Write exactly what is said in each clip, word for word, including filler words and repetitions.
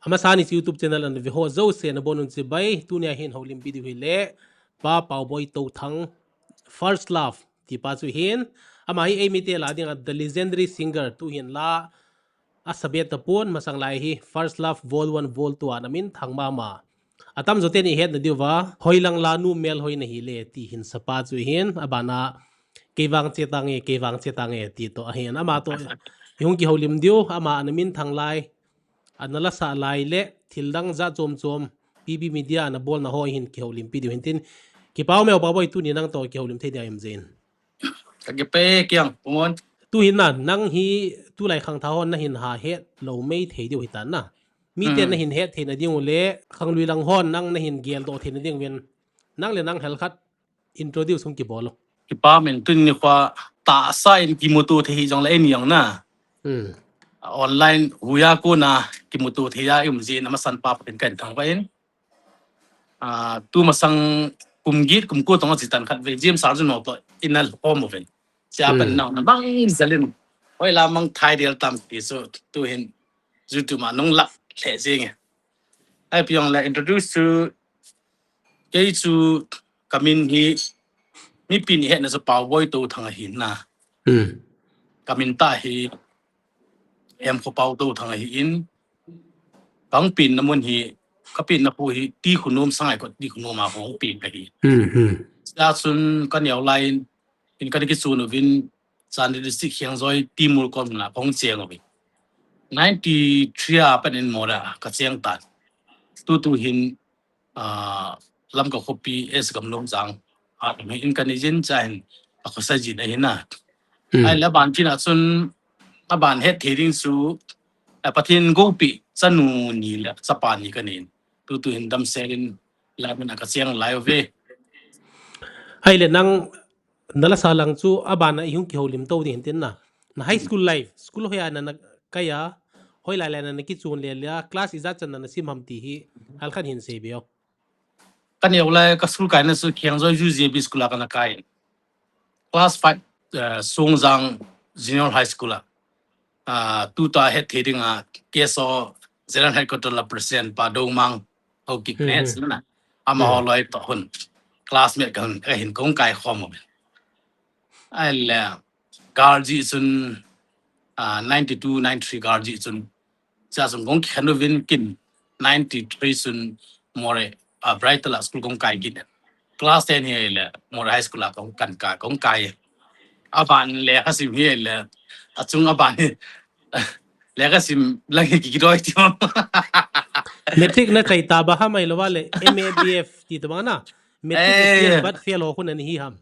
Amasan hiche YouTube channel ana ve ho jouse nabonun chibai, tunia hin houlimpi diu hile, Pa Paoboi Touthang, First Love, ti pa chu hin, ama hi eimite la dinga the legendary singer, tuhin la, asabet tapon, masang lai hi, First Love Vol one, Vol two a ana minthang mama. Atamjo ten ihetna diuva, hoilang la nu melhoi nahi le, ti hin sapa chu hin, abana, kei vang che tange, kei vang che tange, ti toh ahin, ama toh, ihung kihoulim diu, ama ana minthang lai, ana lasah lai le, thil dang jat chom chom, P B Media ana bolna ho hin kihoulimpi diu hin tin, kipa ume Pa Paoboi, tuni nang toh kihoulim thei dia im jin. Ka kipe kiang, Pumon. Tuhin na, nang hi tulai khangthah hon nahin ha het lou mei thei diu hitan na. Mite nahin het theina diu le, khanglui lang hon nang nahin geldoh theina diuvin. Nang le nang hel khat introduce hung kibol o. Kipa umin, tuni nikho tahsa in kimuto thei jongle eini jong na. Online huiya kona kimuto thei a i um jin amasan pa Pathen kahin thangvah in. Ah, tumasang kum get kum ko tong a chitan khat ve James Arjun ho toh ina lhom uvin. Chia pan nang na bang jalin. Hoila mang thai del tam ti chu tuhin YouTube a nung lak lheh jenge. Ahi jongle introduce chu kei chu kamin hi mipin ihetna chu Paoboi Touthang ahin na. Kamin tah hi Hemkhopaotouthang ahin, kahung penna mun hi, kapenna kho hi T. Khunom, Sangaikot T. Khunom a kahung pen kahi. Chua chun kaneo lai in, in kana kichon uvin, Chandel District Khengjoi Timul kom na kahung cheng uvin. Ninety-three a pat in Moreh a kacheng tan. Tutu hin, ah, Lamka khopi S. Gamnomjang a um hi in kana jin cha hin a khosa jin ahi na. Ahile aban kin a chun aban hetthei ding chu, ah, Pathen goupi chanu ni le chapa ni kanin. Tutu hin damsel in lamin a kacheng lai uve. Ahile nang nalasa lang chu aban a ihung kihoulim to ding hin tin na. Na high school life, school hoiya nana kai a, hoilai lai nana kichon le le a, class ijat chan nana sim ham ti hi, halkhat hin seibe o. Kaneo lai ka school kaina chu Khengjoi U J B school a kana kai. Class five, eh, Songjang Junior High School a. Ah, tuta hetthei ding a, K S O General Headquarter la President pa Domang, Haokip ne, na. Amaho loi toh hun. Classmate kahin, kahin kong kai khom. Ahile, Garji chun, ah, ninety-two, ninety-three Garji chun. Cha chun kong khen uvin kin ninety-three chun Moreh, ah, Brighton la school kong kai kin. Class ten hi le Moreh High School la kong kan ka, kong kai. Aban le kasim hi le, achung aban hi. Le kasim lang hi kikidoi ti. Matric na chai ta ba ham ahilou le M A B F ti ta ba na. Matric fail, but fail ho khun ani hi ham.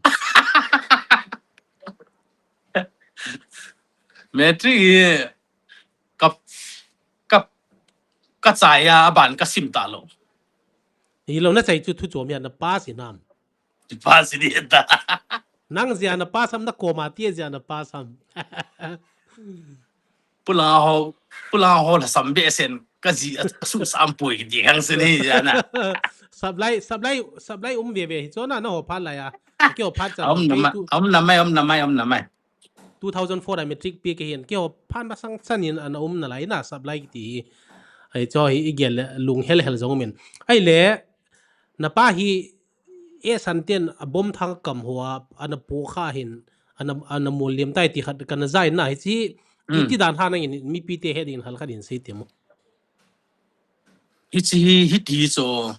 Matric hi ka, ka, ka chai a, aban ka sim talou. Hilou na chai chu thu chom hia na pass hinam. Pass hi ta. Nang jia na pass ham na koma ti jia na pass ham. Pulangho, pulangho la sam behseh in ka ji a, a su sam pui di hang se ni ja na. Supply, supply, supply um ve ve hi chona na ho phat lai a. Keiho phat chan. Um na mai, um na mai, um na mai, um na mai. Two thousand four a matric pe kahin. Keiho phat masang chan in ana um nalai na supply kiti hi. Ahi chu hi i gel le lung hel hel jong min. Ahile, na pa hi e san ten a bom thang kam hoa, ana po kha hin, ana, ana mol liam tai ti khat kana jai na, hichi, ti, ti dan ha nangin, mipi te he ding hal khat in sei ti mo. Hichi hi, hiti chu,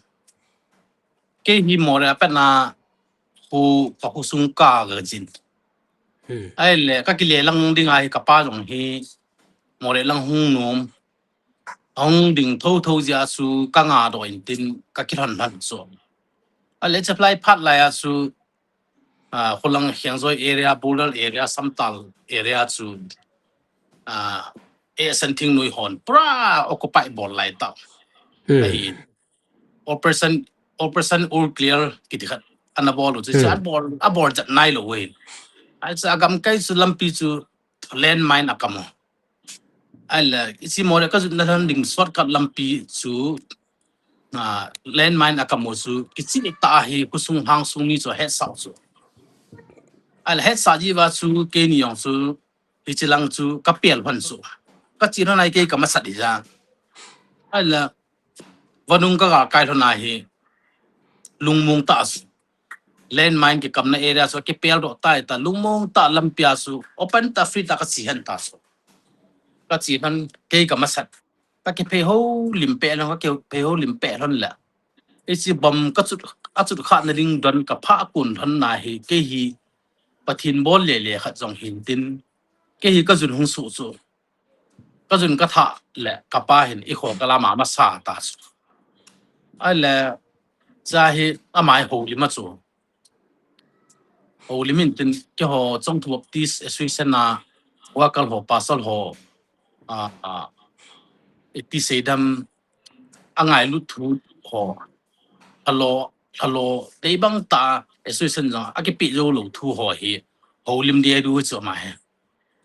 kei hi Moreh a pat na, hu, ka hu sung ka ga jin. Ahile, ka kile lang ding ahi ka pa jong hi, Moreh lang hung nom, Ahung ding thotho jeh a chu ka ngadoh in tin ka kilhon lhon chu. Ahile chulai phat lai a chu, ah, Khulang Khengjoi area, Buldal area, Samtal area chu, ah, e san thingnoi hon pura occupy bol lai tau. Hmm. Ahi. Operation, Operation All Clear kiti khat ana bol u chu, hmm, chu abol, abol jat nailou ve. Ahi chu agamkai chu lampi chu landmine akam u. Ahile, hichi Moreh ka jotna lhon ding shortcut lampi chu, ah, landmine akam u chu, kichih tah a hi, khosung hangsung mi chu ahetsah u chu. Ahile, hetsah jeh uva chu, keini jong chu, hichi lang chu, ka pel lhon chu. Ka chih lhon a hi kei ka masat hija. Ala, vanung ka ga kai lhon ahi, lungmong ta su. Landmine kikamna area su, kipel doh tai ta, lungmong ta lampi a su, open ta free ta ka chi hen ta su. Ka chi hen, kei ka masat. Ka kiphei ho lim pe lhon, ka kiphei ho lim pe lhon le. Ei si bom ka chut, a chut kha na ling don ka pha kun lhon na hi, kei hi Pathen bol le le khat jong hin tin. Kei hi ka jun hung su su. Ka jun ka tha le ka pa hin i kho ka lama masa ta su. Ai le cha hi amai ho li ma chu. Ho li min tin ke ho chong thu Baptist Association a wa kal ho pasal ho a a i ti sei dam a ngai lut thu ho. Halo, halo, dei bang ta association jong a kipi jo lo thu ho hi. Ho lim dia du chu ma he.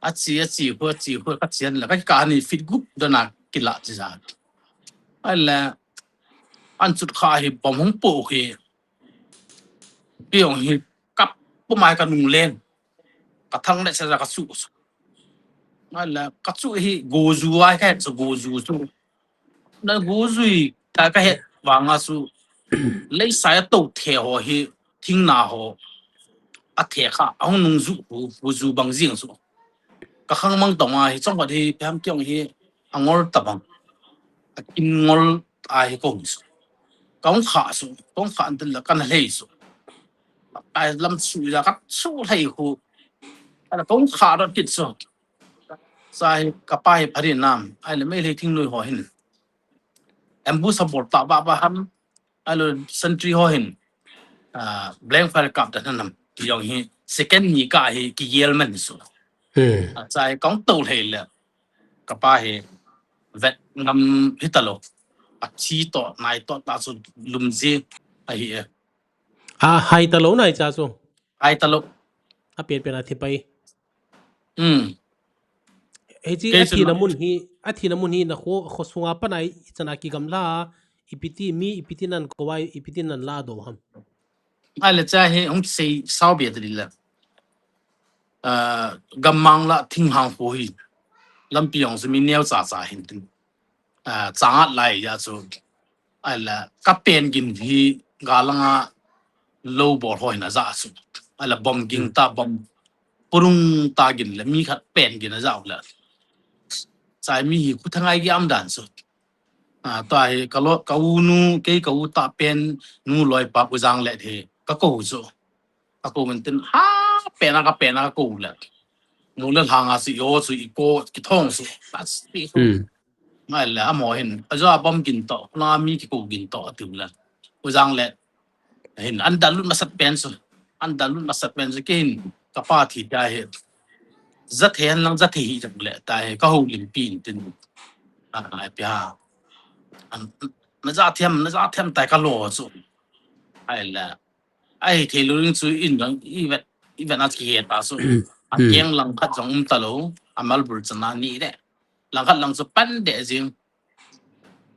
A chi, a chi, hu, a chi, hu, ka chian la, ka ka ni fit gup dona kila chi ja. Ai le, an chut kha hi bom hung po hi. Piong hi kap pu mai ka nung len. Ka thang le sa ka su su. Ai le, ka chu hi go ju ai ka su go ju su. Na go ju ta ka het vang a su. Lei sa ya to the ho hi thing na ho. A the kha, a hung nung ju, go ju bang jing su. Ka khang mang tong a hi, chong khat hi, pham kiong hi, a ngol ta bang. A kin ngol a hi kong su. Kong kha su, kong kha an tin la kan lei su. Ai lam su ya ka su lei hu. Ala kong kha dot kit su. Sa hi ka pa hi phari nam. Ai le mei lei thing lui ho hin. Ambush a bol ta ba ba ham. Alo sentry ho hin. Ah, blank fire kap ta nam. Ti jong hi second ni ka hi ki yel man su. Hmm. A chai kong to lei le. Ka pa hi vet ngam hi ta lo. A chi to, nai to ta su lum ji a hi e. A hai ta lo nai cha su. Hai ta lo. A pen pen a thi pai. Hmm. Hei chi kei a thina mun hi, a thina mun hi na kho, kho sunga pa nai i chana ki gam la, i piti mi, i piti nan ko wai, i piti nan la do ham. Ai le cha hi hung sei sao bia ta di la. Ah, gam mang la thing hang ho hi. Lampi jong su mi neo cha cha hin tin. Ah, changat lai ya chu. Ai la ka pen gin hi ga langa lo bol ho hin a ja su. Ai la bom ging ta bom. Purung ta gin le mi khat pen gin a ja u la. Chai mi hi khu thangai gi am dan su. Ah, ta hi ka lo, ka u nu, kei ka u ta pen nu loi pa u jang le the. Ka ko su. Ka ko min tin ha pen a ka pen a ka ko le. Nu le hang a si yo su i ko ki thong su. That's Hmm. Ngai le, amo hin, a jo a bom gin to, na mi ki ko gin to, a tiu le. U jang le, hin, an da lut masat pen su, an da lut masat pen su, ke hin, ka pa thi ta hi. Za the han lang za the hi jang le, ta hi, ka ho lim pi in tin. A, ai pia. An, na za thiam, na za thiam tai ka lo su. Ai le, ai thei lo ring su in lang, i vet, i vet na ki he ta su. A Hmm. keng lang khat jong um ta lo, a mal bul chana ni le. Lang khat lang chu pan de jing.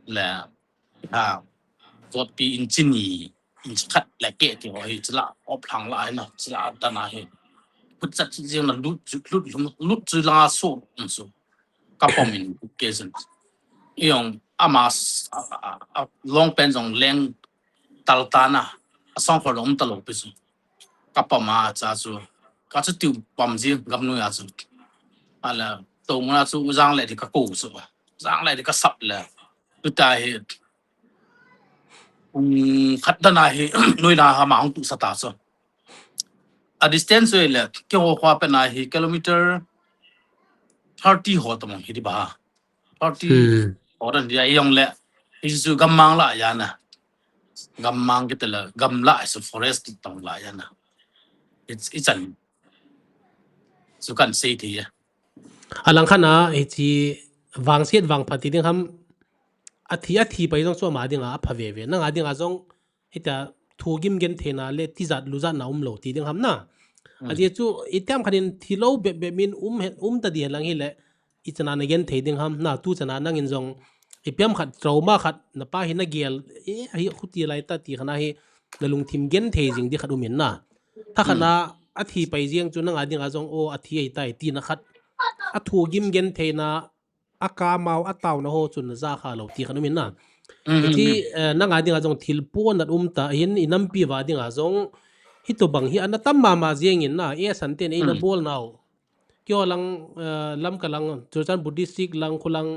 Le, ha, vot pi in chini, in khat le ke ti ho hi chila op lang la na, chila ta na hi. Put chat jing na lut, lut, lut, lut chu la so, um su. Ka pom in ke jin. I jong ama s-, a, a, a, long pen jong leng tal ta na, a song khol um ta lo pi su. Ka pom a cha su. Ka chu tiu pom ji gam nu ya su. Ala, to mu na chu u jang le di ka ko su. Jang le di ka sap le. Tu ta hi. Um, khat da na hi, noi na ha ma hung tu sa ta su. A distance le, ke ho khwa pe na hi kilometer thirty ho ta mong hi di ba. Thirty Hmm. ho dan dia i jong le. I su gam mang la ya na. Gam mang ki te le, gam la su forest tong la ya na. It's, it's an. Su kan sei thi ya. A lang khan a, hi chi vang siat vang phat ti ding ham, a thi, a thi pai jong chu ama ding a, a pha ve ve. Nang a ding a jong, hita thu gim gen thei na le, ti jat lu jat na um lo ti ding ham na. A Hmm. ti chu, i tiam khan in thi lo bep bep min um hen, um ta di hen lang hi le, i chana na gen thei ding ham na, tu chana nang in jong, i piam khat, trauma khat, na pa hi na gel, e, hi khu ti lai ta ti khan a hi, na lungthim gen thei jing di khat um in na. Tha khat Hmm. na, a thi pai jing chu nang a ding a jong, o, a thi ai tai ti na khat. A thu gim gen thei na, a kamau, a tauna ho chun na ja kha lo ti khan um in na. Hichi, eh, nanga dinga jong thil pon nat um ta hin i nampi va dinga jong hitobang hi ana tam mama jeng in na, e san ten ei na bol nau. Kio lang, eh, Lamka lang, Churachandpur district lang, khu lang,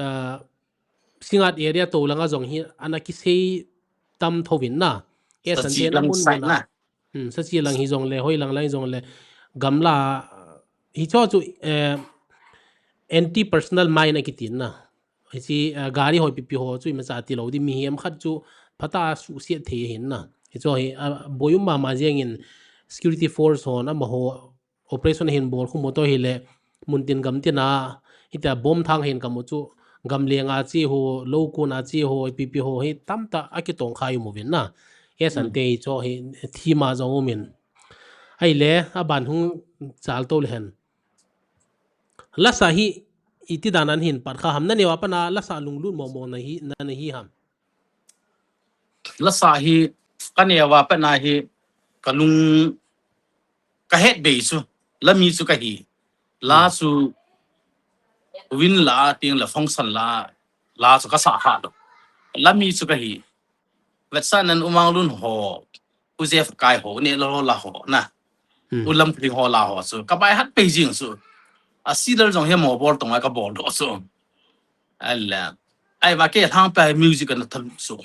eh, Singngat area to langa jong hi ana kisei tam tho vin na. E san te na mun na. Hmm, Sachi lang hi jong le, hoi lang lang hi jong le, gamla, hi cho chu, eh, anti personal mine a kitin na. Hichi, eh, gari hoi pipi ho chu ima cha ti lo di, mihem khat chu phata su siat thei hin na. Hi cho hi, ah, boi um mama jeng in security force ho na ma ho operation hin bol khu motor hi le, mun tin gam tin a, hitia bom thang hin kamu chu, gam lenga chi ho, lo kuna chi ho, pipi ho hi tamta a kitong khai mu vin na. E san te hi cho hi thi ma jong um in. Ai le, a ban hung chal to le hen. Lasa hi, iti dan an hin pat kha ham na neo a pana, lasa lunglut mo mo na hi, na, na hi ham. Lasa hi, ka neo a pana hi, ka lung ka het bei chu, la mi chu ka hi. La chu win la ting la function la, la chu ka sa ha lo. La mi chu ka hi. Vetsa nan U Mang Lun ho, U Jeff Kai ho, ne lo la ho na. U Lam Kring ho la ho chu ka bai hat bei jing chu. A sidal jong he mo bol tong a ka bol do chu. Ala. Ai va ke hang pa music na thal chu.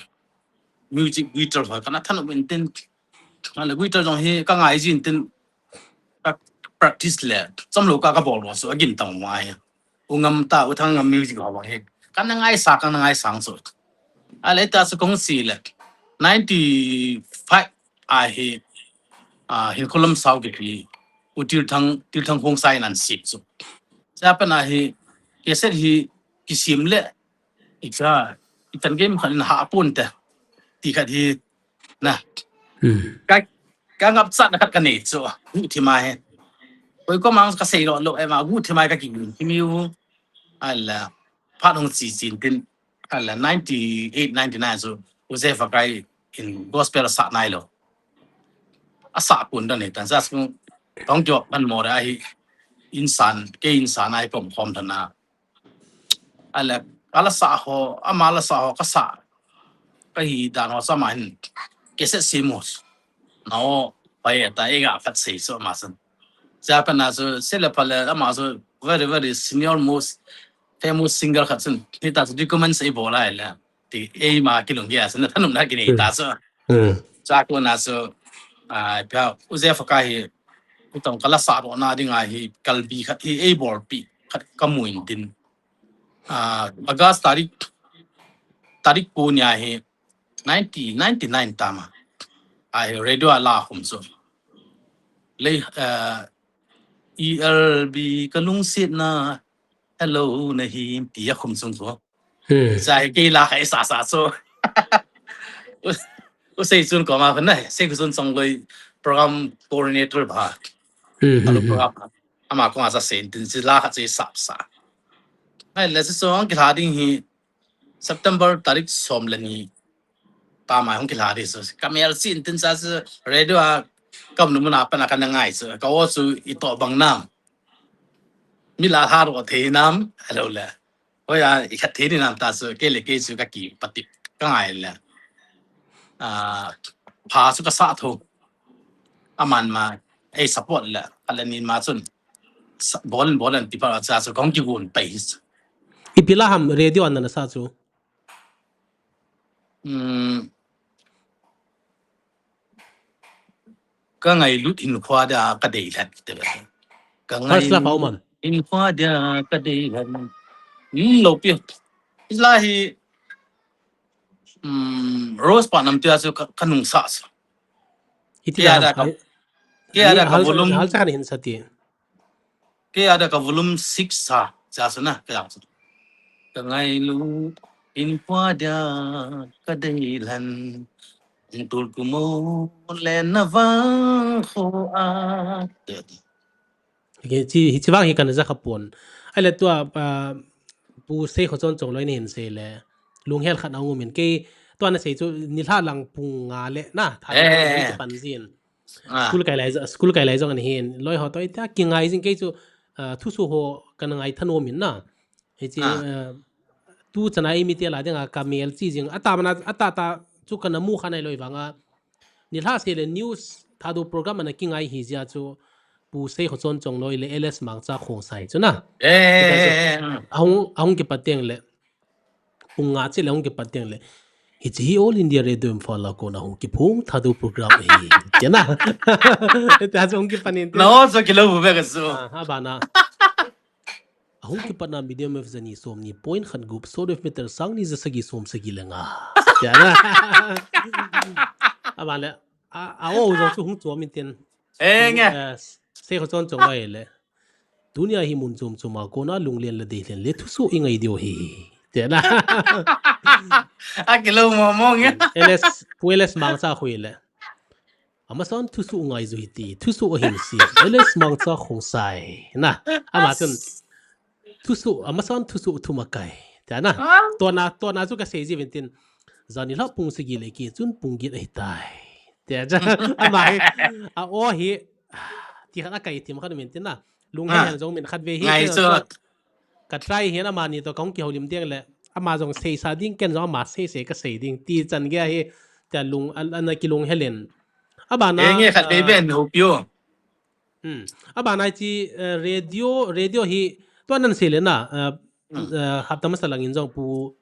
Music guitar ho ka na than win tin. Ala guitar jong he ka ngai jin tin. Ka practice le, chom lo ka ka bol ro so, agin tang mai. U Ngam ta, U Thang Ngam music ho bang he. Ka na ngai sa, ka na ngai sang so. A le ta so kong si le. Ninety-five a hi, a, hin kolam sau ke pi. U Tir Thang, Tir Thang Hong Sai nan si so. Sa pa na hi, ke set hi, kisim le, i cha, i tan game khan ha pon te. Ti khat hi, na. Ka, ka ngap chat na khat ka nei chu, gu thi mai he. Koi ko mang ka sei lo lo, e ma, gu thi mai ka ki gu thi mi u. Ala, phat hong chi chin tin. Ala, ninety-eight, ninety-nine chu, U Jeff Kai in gospel sa nai lo. A sa kun da nei tan sa su, tong kyo pan mo da hi. Insan, ke insan ai pom khom thana. Ala, ala sa ho, ama la sa ho, ka sa. Ka hi dan ho sa ma hin. Ke se si mo. Na o, pa e ta, e ga fat sei so ma san. Sa pa na so, se le pa le, ama so, very, very senior most famous singer khat sun. Ni ta so, di comment sei bo lai le. Ti, e ma ki lung ya, sun, thanum na ki ni ta so. Sa ko na so, a, pia, U Jeff Kai hi, Kutong ka la sa ro na ding a hi, kalbi khat hi, ei bol pi, khat ka mu in din. Ah, August tarik, tarik ko nia hi, ninety, ninety-nine tama. A hi radio a la hum so. Le, ah, E L B ka lungsit na, hello na hi, ti a hum sung so. Sa hi kei la khai sa sa so. U, u sei chun ko ma na, sei chun song loi program coordinator ba. Alo program. Ama ko asa sei tin si la kha sei sa sa. Ai le so ang kila ding hi September tarik som le ni. Pa mai hong kila ding so. Kamel sin tin sa so radio a kam nu na pa na ka na ngai so. Ka o su i to bang nam. Mi la ha ro thei nam. Alo le. Hoi a, i khat thei ni nam ta su, ke le ke su ka ki pati, ka ngai le. Ah, pha su ka sa tho. Aman ma, ei support le, ka le ni ma chun. Sa, bol, bol an ti pa cha su, kong ki gun pai su. Ipi la ham radio an na sa chu. Hmm. Ka ngailut in khua dia ka dei lhan. Ka ngailut in khua dia ka dei lhan. Hmm, lo pi. Isla hi, hmm, Rose pa nam tia su ka, ka nung sa sa. Iti kia da ka, kia da ka volume. Hal sa kan hin sa ti. Ke ada ka volume six sa, sa sa na, ka yang sa. Ka ngailut in khua dia ka dei lhan. Tul kumo le na vang kho a. Ke chi, hi chi vang hi kan za kha pon. Ai le tua, ah, pu sei kho chon chong loi ni hin sei le. Lunghel khat na ngum in ke tua na sei chu ni hla lang pung nga le na. Tha le pan zin. School kai lai, school kai lai jong an hin. Loi ho toi ta ki ngai jing kei chu, ah, thusu ho kan ngai thanom in na. Hichi, ah, eh, tu chana imi te la dinga ka mel chi jing. Ata mana, ata ta chu kana mu kha nai loi vanga. Nilhah seh le news Thadou program ana kingai hi jia chu Pu Seikhochon Chongloi le L S Mangcha Khongsai chu na. Eh, eh, eh, eh. Ahung, ahung kipat teng le. Pung nga che le ahung kipat teng le. Hichi hi All India Radio Imphal a kona hung kiphong Thadou program hi. Tia na. Tia chu hung kipan in. Na o chu kilo bu be ka su. Ah, abana. Ahung kipatna medium wave jani somni point khat gup, short wave meter sangni jasagi somsagi le nga. Tia na. Abana le. A, a o jong chu hung chom in tin. Eh, nge. Eh, Seikhochon Chongloi le. Tunia hi mun chom chom a kona lunglen le deilen le thusoh i ngai diu hi. Tia na. A kilo mo mo nge. L S, Pu L S Mangcha Khoi le. Amasan thusoh ngai ju hiti, thusoh ahin si. L S Mangcha Khongsai. Na, ama chun. Thusoh, amasan thusoh thum akai. Tia na. Ah. Tona, tona chu ka sei ji vin tin. Jani la pung sagi le ki chun pung get ahi tai. Tia cha. Ama hi, a o hi, ti khat akai tim khat min tin na. Lung ah, hen jong min khat ve hi. Ngai chu. Ka try hian amani to ka hung kihoulim ding le. Ama jong seisa ding ken jong ama seisei ka sei ding. Ti chan gei hi tia lung an, an kilung helen. Abana, eh, nge khat vei, ah, ben ho pio. Hmm. Abana chi, eh, radio, radio hi tua nan sei le na, eh, hmm, eh, hapta masa langin jong Pu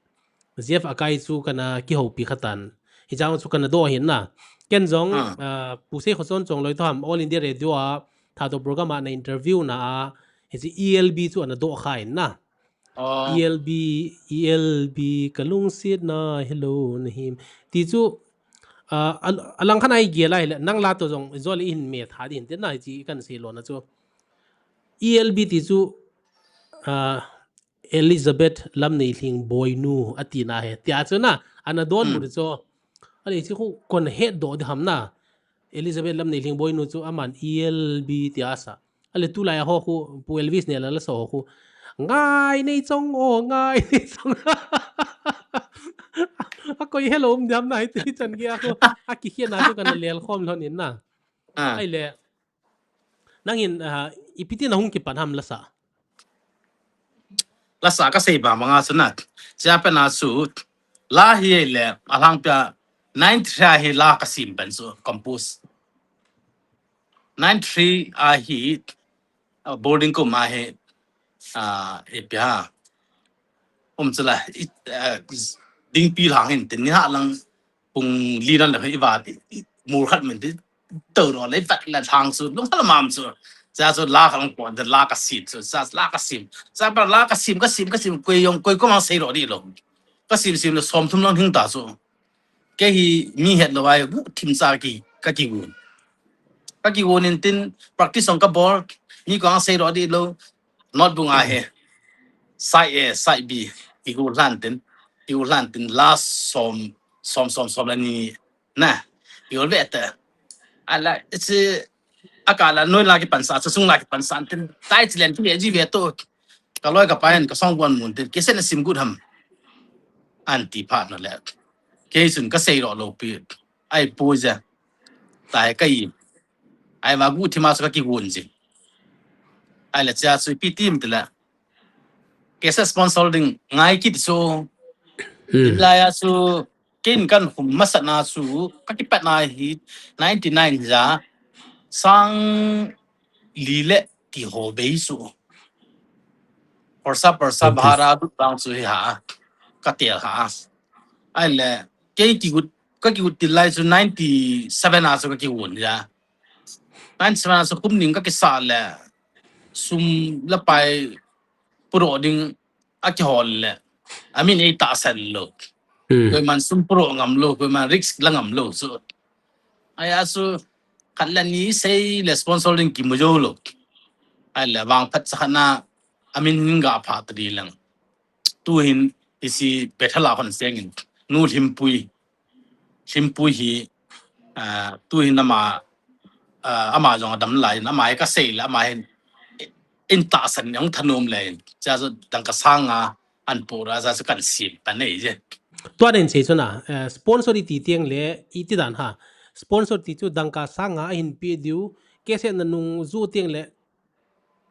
Jeff Akai chu kana kihoupi khatan. Hichang chu kana do hin na. Ken jong, ah, ah, Pu Seikhochon Chongloi to ham All India Radio a Thadou program a na interview na a, hichi E L B chu ana do kha in na. Oh. E L B, E L B, ka lungsiatna, hello, na him. Ti chu, ah, al-, alang khan ai gel ai le, nang la to jong, jol in me tha din, tin na hichi kan sei lo na chu. E L B ti chu, ah, Elizabeth Lamneihling Boinu ati na he. Tia chu na, ana don mu chu. Ale chi khu kon het do di ham na. Elizabeth Lamneihling Boinu chu aman E L B tia sa. Ale tulai a ho khu, Pu Elvis ne la la so ho khu. Ngai nei chong o, ngai nei chong. A koi hello um diam na hi ti chan gei a khu. A ki khia na chu kan lel khom lhon in na. Ah. Ai le. Nangin, ah, ipi tin na hung kipan ham la sa. La sa ka sei ba manga sunat. Sia pe na su. La hi le, a lang pia nine three hi la ka sim pen su, compose. Nine three a hi, ah, boarding ko ma hi, ah, e pia. Um chula, i, ah, ding pi lang hin, tin ni ha lang, pung li nan le i va, i, i, mur khat min ti, to ro le vat la thang su, lung thal mam su. Sa su la ka lang pon, la ka sim su, sa la ka sim. Sa pa la ka sim, ka sim, ka sim, koi yong, koi ko mang sei ro di lo. Ka sim sim le som thum lang hing ta su. Kei hi mi het lo ai, gu thim sa ki, ka ki gun. Ka ki gun in tin, practice ong ka bol, mi ko ang sei ro di lo, notebook a he. Side A, side B, ki gu hlan tin, ki gu hlan tin, last som, som, som, som la ni, na, ki gu ve te. Ala, it's a, a ka la, noi la ki pan sa, sa sung la ki pan sa, tin, tai chi len ki le ji ve to. Ka loi ka pa hen, ka song buan mun tin, kei sen a sim gut ham. An ti phat na le. Kei sun ka sei ro lo pi. Ai pu ja. Tai ka i. Ai ma gu thi ma su ka ki gun ji. Ai le cha su pi tim ti la. Kei sa sponsor ding ngai kit su. Hmm. Lai a su kin kan hum masa na su ka ki pat na hi ninety nine ja sang li le ti ho bei su. Porsa, porsa, okay. Bahara du bang su hi ha. Ka tel ha. Ai le, kei ki gut, ka ki gut ti lai su ninety seven a su ka ki gun ja. Ninety seven a su kum ning ka ki sa le. Sum la pai puro ding a ki hol le. A min ei ta sen lo. Hmm. Koi man sum puro ngam lo, koi man risk la ngam lo. So, ai a su, khat la ni sei le sponsor ding ki mu jo lo. Ai le vang phat sa na, a min ning ga pha ta di lang. Tu hin, isi pe tha la hon seng in. Nu Hlimpui. Hlimpui hi, ah, tu hin ama, ah, ama jong a dam lai, ama hi ka sei le, ama hin in ta san nang thanom le, cha so dang ka sang a, an pu ra, cha so kan sim ta nei je. Tua den sei so na, eh, sponsor i ti tiang le, i ti dan ha. Sponsor ti chu dang ka sang a, a hin pi diu, kei se na nung zu tiang le,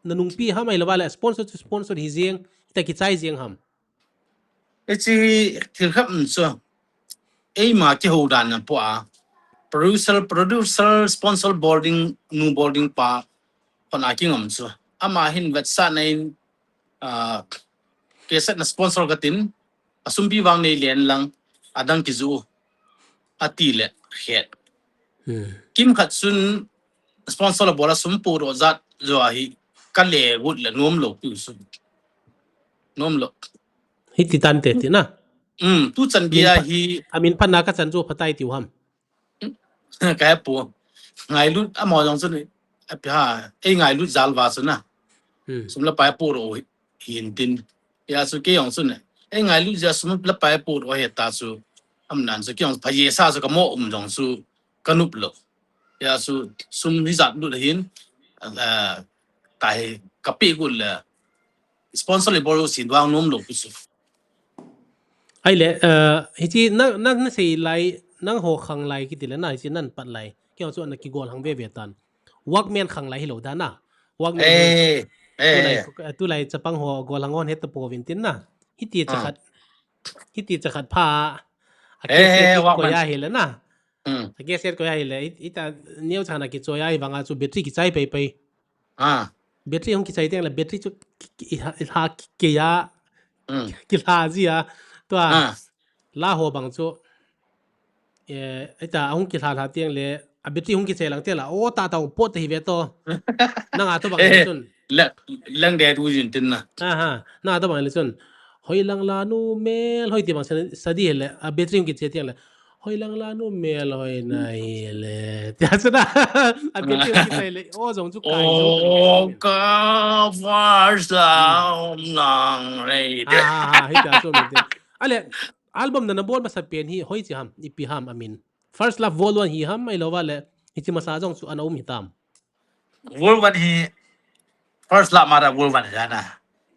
na nungpi ham ahilou vale sponsor chu sponsor hi jeng, ta kichai jeng ham. Hiche thil khat um chu. Eima kihou dan na pua. Producer, producer, sponsor bol ding, nu bol ding pa. Hon a kingam chu. Ama hin vetsahna in, ah, cassette na sponsor katin, asumpi vang nei len lang, adang kiju. Ati le, het. Hmm. Kimkhat chun sponsor la bol a sum podoh jat jo ahi, kale got le nomlou pi u chu. Nomlou. Hiti tante ti na. Hmm, tuchan gei a hi. Amin phatna kachan chu phatai tiu ham. Ka he pu. Ngailut amo jong chu ni. Api ha, ei ngailut jal va chu na. Hmm. Sum le pai podoh hin tin. Hijeh chun kei jong chun, ei ngailut jeh a sum le pai podoh ahi ta chu, aum nan chu kei jong phaje sa chu kamo um jong chu kanop lou. Hijeh chun sum hijat lut ahin, ah, tahi kape got le sponsor le bol sin vang nomlou pi chu. Ahile, ah, hiche na, na, nasei lai, nangho khang lai kiti le na, hiche nahin pat lai. Kei jong chu ana kigol hang veve tan. Walkman khang lai hilou dan na. Walkman hi. Eh, eh, tulai, eh. Tulai chapang ho gollhang hon heta pouvin tin na. Hiti cha khat. Hiti cha khat pha. A cassette koi a hile na. Hmm. A cassette koi a hile. Hita neo chana kichoi a hi vanga chu battery kichai pai pai. Ah. Battery hung kichai teng le battery chu ki, ki, ha, ha, ki, ki ya. Hmm. Ki ha ji a. Tua. Ah. La ho bang chu. Eh, ita ahung kilha lha teng le, a battery hung kiche lang teng la, o ta ta hung pot hi ve to. Nanga to bang le chun. Lang de tu jin tin na. Aha, nanga to bang le chun. Hoi lang la nu mel hoi ti bang sa, sa di le, a battery hung kiche teng le. Hoi lang la nu mel hoi na hi le. Tia sa na. A battery hung kiche le, o jong chu kai jong. O ka far sa nang re. Ha, ha, ha, hi ta so me te. Ale, album na nabol masa pen hi hoi chi ham, ipi ham amin. First Love Vol One hi ham, ahilou vale, hiche masa jong chu ana um hitam. Vol One hi, First Love ma da Vol One hi na.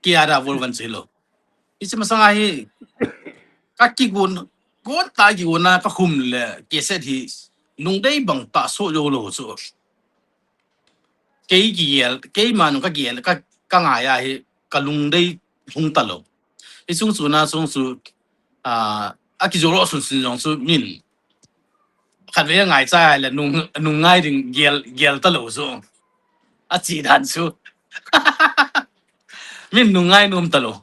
Kia da Vol One chu hilou. Hiche masa nga hi, ka kigon, gon ta kigon na ka khum le, cassette hi, lungdei bang ta so jo lou chu. Kei kigel, keima nung kagel, ka, ka ngai a hi, ka lungdei hung talou. Hiche chung chu na chung chu, ah, akijou lou sun sun jong chu min. Khatvei angai cha le nung, nung ngai ding gel, gel talou chu. Achi dan chu. Min nung ngai nom talou.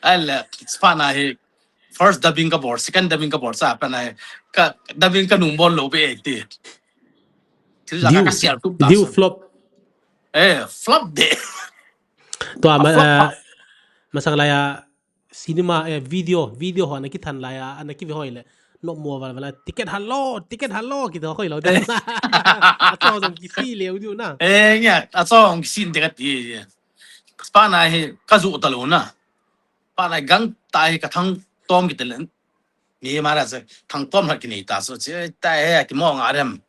Ahile, spana hi, first dubbing kabol, second dubbing kabol, sa pana hi, ka, dubbing kanung bol lou be ti. Thil la ka, ka sial tup ta. Diu flop. Eh, flop de. Tua ma, flop, eh, masang lai a cinema, eh, video, video ho ana kithan lai a, ana kive hoi le. Nopmo val val a, ticket hal lo, ticket hal lo, kiti hoi lou de. Acho jong kisi leu diu na. Eh, nya, acho jong kisi ticket ti. Spana hi, kajo talou na. Spana hi gangtah hi kathangtom kiti le. Mi ma la se, thangtom la kinei ta so, che, ta he, kimo nga dem.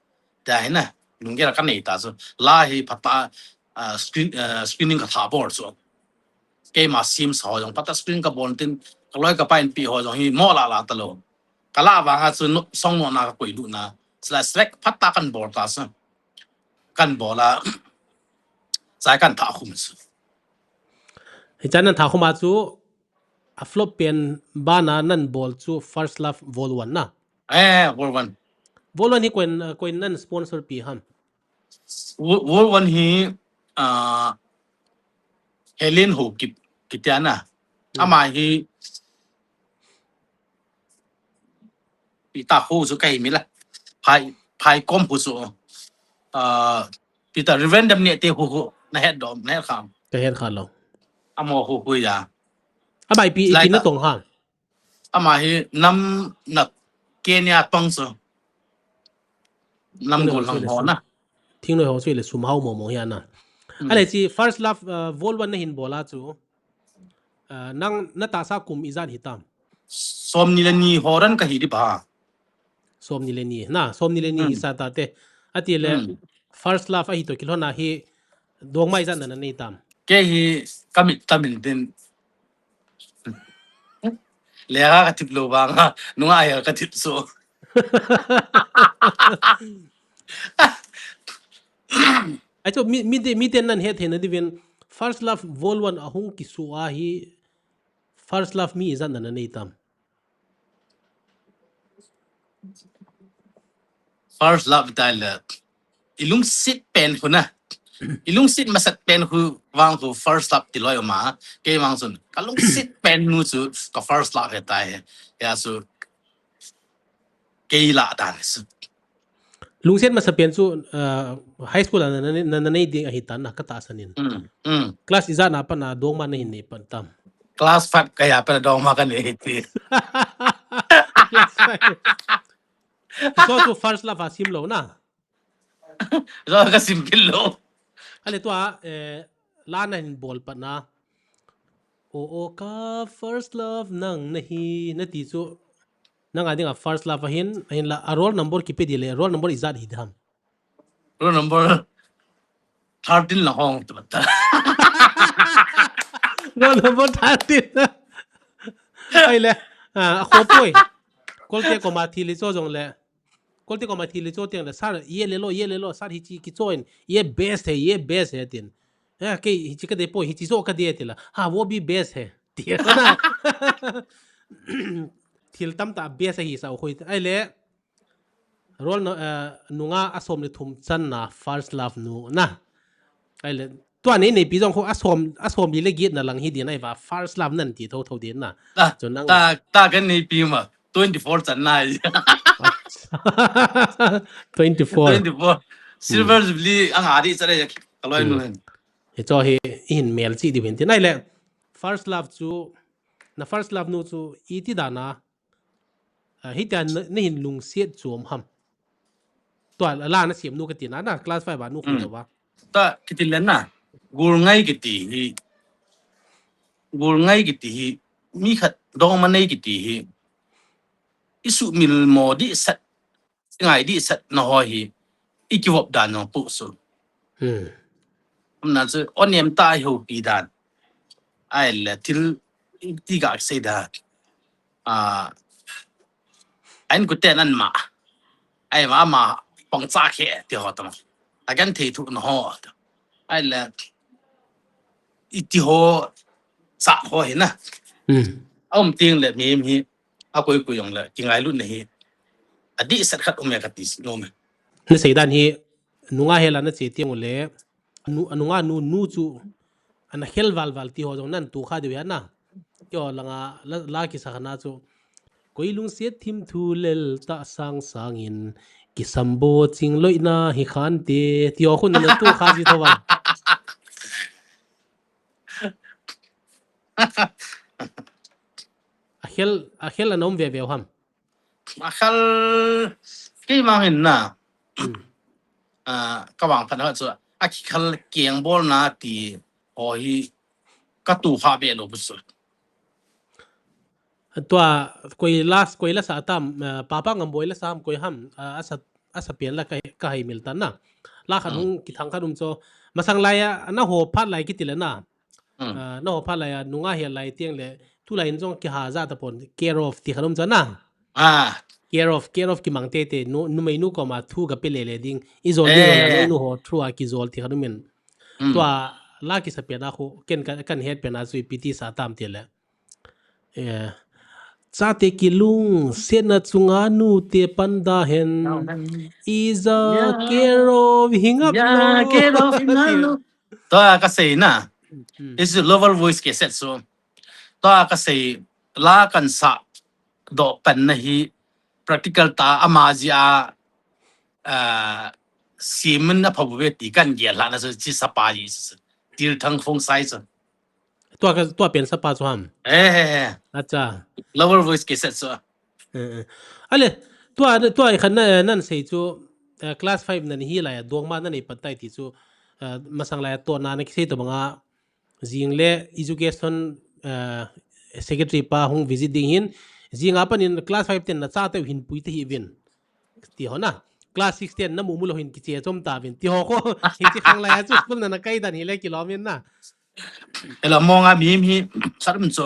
Ta he na, lunggel a kanei ta so. La hi phat a, ah, screen, ah, screening katha bol so. Keima sim sa ho jong, phat a screen kabol tin, kaloi kapai in pi ho jong hi mo la la talou. Kala vanga chu no, song no na kakoi lut na. Sila select phat a kan bol ta so. Kan bol a, chai kan tha khum so. Hichan nan tha khum a chu, a flop pen bana nan bol chu First Love Vol One na. Eh, Vol One. Vol One hi koin, koin nan sponsor pi ham. Vol, Vol One hi, ah, Helen Haokip, kiti a na. Hmm. Ama hi, pi ta ho chu kahi mi la. Phai, phai kom ho chu. Ah, pi ta Reverend Dam ne te ho ho, na het dom, na het kham. Ka het kha lou. Amo ho ho ya. Abai pi, lai ipi ta natong ham. Ama hi nam na Kenya pang so. Nam thingnoi gollhang ho na. Thingnoi ho chu le sum hao mo mo hi a na. Hmm. Ale chi First Love, uh, Vol One nahin bol a chu. Uh, nang natahsa kum ijat hitam. Somni le ni ho ran kahi di ba. Somni le ni. Na, somni le ni hi sa ta te. Ati le, hmm, First Love ahi to kilhon a hi dongmai ijat na nanei tam. Kei hi kamit tamin din. Lekha kathip lou vanga, nunga hi kathip so. Ai chu mi, mi te, mi ten nan het thei na diuvin first love vol one a hung kisu a hi first love mi ijat na na nei tam. First love tai le. Ilungset pen khu na. Ilungset masat pen khu vang khu first love ti loi ma. Kei vang sun. Ka lungset pen nu chu ka first love he tai. Ya su. Kei la dan su. Lungset masa pen chu uh, high school a na na na nei ding ahi tan na ka ta sanin. Mm. Mm. Class ijat na pa na dong ma na hin nei pan tam. Class five ka ya pa na dong ma ka nei ti. So chu first love a sim lo na. So ka sim kit lo. Ale tua eh, la na hin bol pa na. O o ka first love nang na hi na ti chu. Nang a ding a first love a hin, a hin la a roll number kipe di le roll number ijat hi dam. Roll number thirteen la hong tu ta. Roll number thirteen. Ai le, a khopoi. Kolte koma thi le cho jong le. Kolte koma thi le cho tiang le sir ye le lo ye le lo sir hi chi ki cho in ye best he ye best he tin. Eh kei hi chi ka de poi hi chi cho ka de ti la. Ha wo bi best he. Ti na. Thil tam ta best hi sa khoi. Ai le. Roll no uh, nunga a som le thum chan na first love nu na. Ai le tua nei nei pi jong khu a som a som li le git na lang hi din ai va first love nan ti tho tho din na. Ta ta kan nei pi ma twenty four chan na. twenty four. Twenty four. Silver jubilee ang ari chare ka loi nu hen. He cho he hin mel chi di hin tin ai le first love chu na first love nu chu i ti da na. Hitia na hin lungset chom ham. Tua la na siam nu ka ti na na class five a nu khu ba. Ta kiti le na. Gul ngai kiti hi. Gul ngai kiti hi. Mi khat dong ma nei kiti hi. Isu mil mo di sat. Ngai di sat na ho hi. Iki vop dan no pu su. Hmm. Amna chu onem ta ho pi dan. Ai le thil ti ga sei da. A an ku ten an ma ai ma ma pang cha khe ti ho tama a kan thei thu na ho ai le i ti ho cha ho hi na. A um ting le mi mi a koi koi yong le ki ngai lu na hi a di sat khat um e ka ti no me. Na sei dan hi nunga hela na che tiang le nu anunga nu nu chu ana khel val val ti ho jong nan tu kha deu ya na. Kio langa la, la kisa khana chu koi lungset thim thu lel ta sang sangin kisam bo ching loina hi khan te ti ho khun na tu kha ji tho ba. A khel a khel ana um ve ve ham. Akhal kei mang hin na. Ka vang phat chu a khal keng bol na ti ho hi ka tu ha be lo bu su. Tua koi last koi la sa tam papa ngam boi la sa ham koi ham asa asa pian la ka hai mil tan na. La khan hung ki thang khan um cho masang lai a na ho phat lai ki ti le na. Na ho pha lai a nunga hel lai tiang le tu lai in jong ki ha ja ta pon care of ti khan um cha na. Care of care of ki mang te te nu numei nu koma thu ka pe le le ding i zol ding la nu ho thu a ki zol ti khan um in. Tua la ki sa pe na khu ken kan het pe na chu i piti sa tam ti le. Chate kilung sena chunga nu te panda hen. Iza care of hing up lo. Tua ka sei na. Is lower voice ke set so. Tua ka sei la kan sa do pan na hi practical ta ama ji a simin na phabu ve ti kan gel la na so chi sa pa ji. Til thang phong sai so. Tua ka tua pen sa pa chu ham. Eh. Acha. Lower voice ke set so. Ale tua tua khan na nan sei chu class five nan hi lai a dong ma nan ei pat tai ti chu masang lai a to na na ki sei to banga jing le education secretary pa hung visit ding hin jing a panin class five ten na cha te hin pui te hi vin ti ho na class six ten na mu mu lo hin ki che chom ta vin ti ho ko hin chi khang lai a chu school na na kai dan hi le ki lo vin na. Ela monga mi mi sarum cho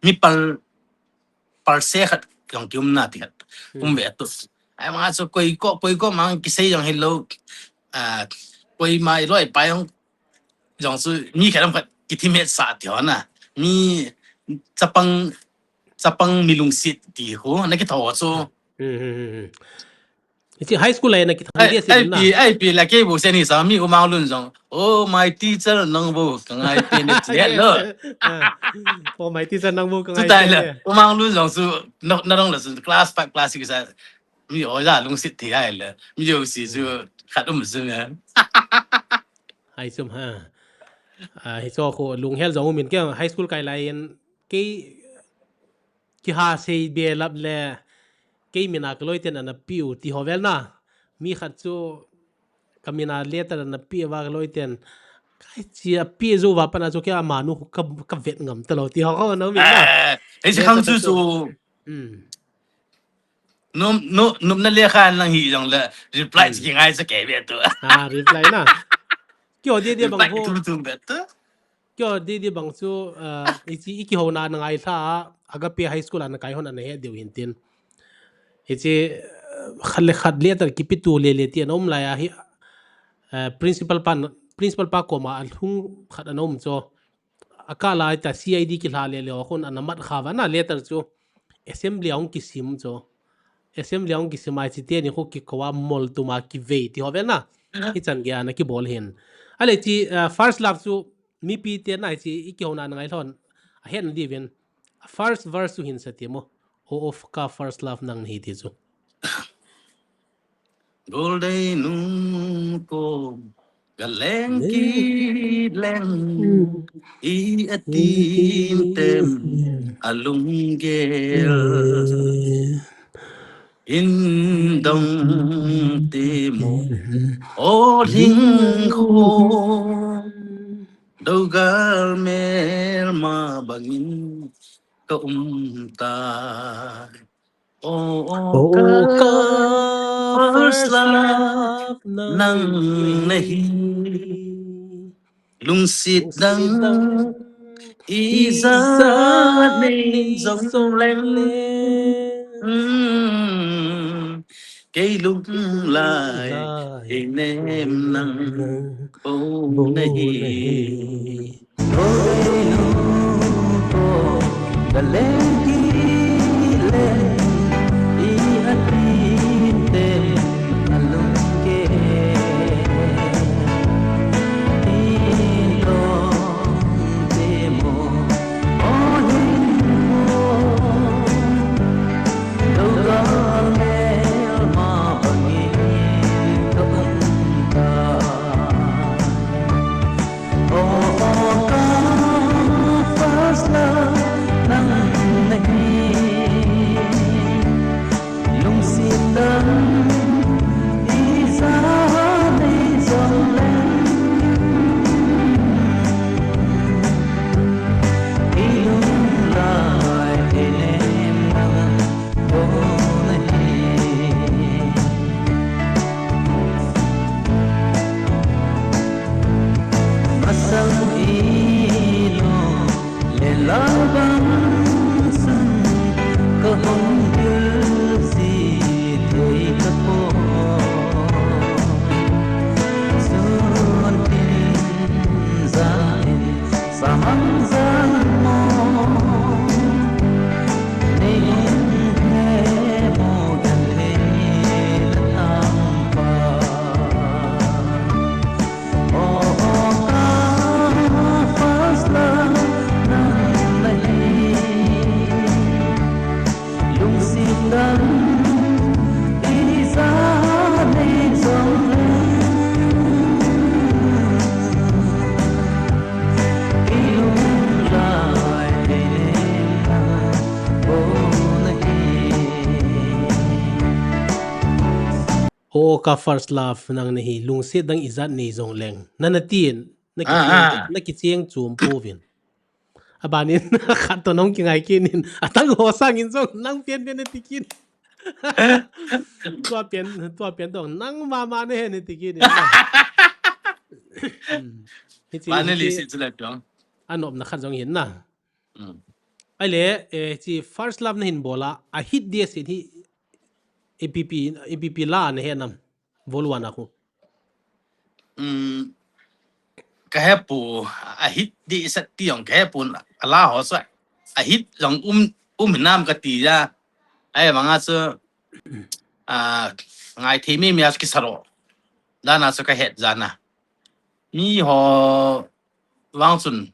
mi pal pal se khat kong kium na ti khat um ve tu ai ma cho koi ko koi ko mang ki sei jong hello. koima iloi pai jong, jong chu mi khat am khat kithim hetsah ti ho na. Mi chapang, chapang mi lungset ti ho na kitho chu. Hmm, hmm, hmm, hmm. Hiche high school lai na kithang dia si na. Ai pi, ai pi la kei bou se ni sa mi Umang Lun jong. Oh, my teacher, nang bou ka ngai pen ni ti lo. Ah. Oh, my teacher, nang bou ka ngai pen ni. Umang Lun jong chu na, na dong la chu class five, class six a mi oja lungset thei ai le. Mi jouse chu khat um chu nga. Hai sum ha. Ah, hicho khu lunghel jong um in kei high school kai lai in kei kiha sei be lap le kei mina kaloi ten ana piu ti ho vel na. Mi khat chu ka mina letter ana pi va kaloi ten. Kai chi a pi jo va pana chu kei amanu ka, ka vet ngam ta lo ti ho ko na mi na. Eh, eh, si khang chu chu. Hmm. Num, num, num na le khan lang hi jong le reply chi ngai sa ke ve tu. Ah, reply na. Kio dia dia bang ho. Tum tum ve tu. Kio dia dia bang chu, ah, i chi i kihona na ngai tha, Agape High School ana kai hon ana he deu hin tin. Hiche, eh, khat le khat letter kipi tu le le ti ana um lai a hi, eh, principal pa, principal pa koma alhung khat ana um chu. Akah lai ta C I D kilha le le ho khun ana mat kha va na letter chu. Assembly a hung kisim chu. Assembly a hung kisim ai chi te ni khu kiko a mol tuma kivei ti ho vel na. Hi chan gei ana kibol hin. Ale chi, eh, first love chu mipi te na chi i kihona na ngai lhon. A het na di vin. First verse chu hin sa ti mo. O of ka first love nang nahi ti chu. Goldei nung ko galeng ki leng i atin tem alung gel in dong ti mo o ling ko dogal mel ma bangin ka um ta. Oh, oh, ka first love nang nahi. Lungset dang ijat nei jong leng. Hmm. Kei lunglai, kei nem nang bou nahi. O ka first love nang nahi, lungset dang ijat nei jong leng. Nana tin, na kicheng, na kicheng chom pouvin. Abanin khat to nong kingai kinin, atang ho sangin jong nang pian pian nati kin. Tua pian, tua pian dong nang mama ne he nati kinin. Hmm. Hichi, hichi. Anopna khat jong hin na. Hmm. Ahile, eh, chi first love na hin bola, a hit dia sin hi, A P P, A P P la na he nam, vol one a khu. um, ka hepu, a hit di sat ti jong ka hepu, a la ho sa, a hit jong um, um hinam ka ti ja. Ai, manga chu, a, ngai thei mi mi a chu kisa ro. Dana chu ka het jana. Mi ho vang chun,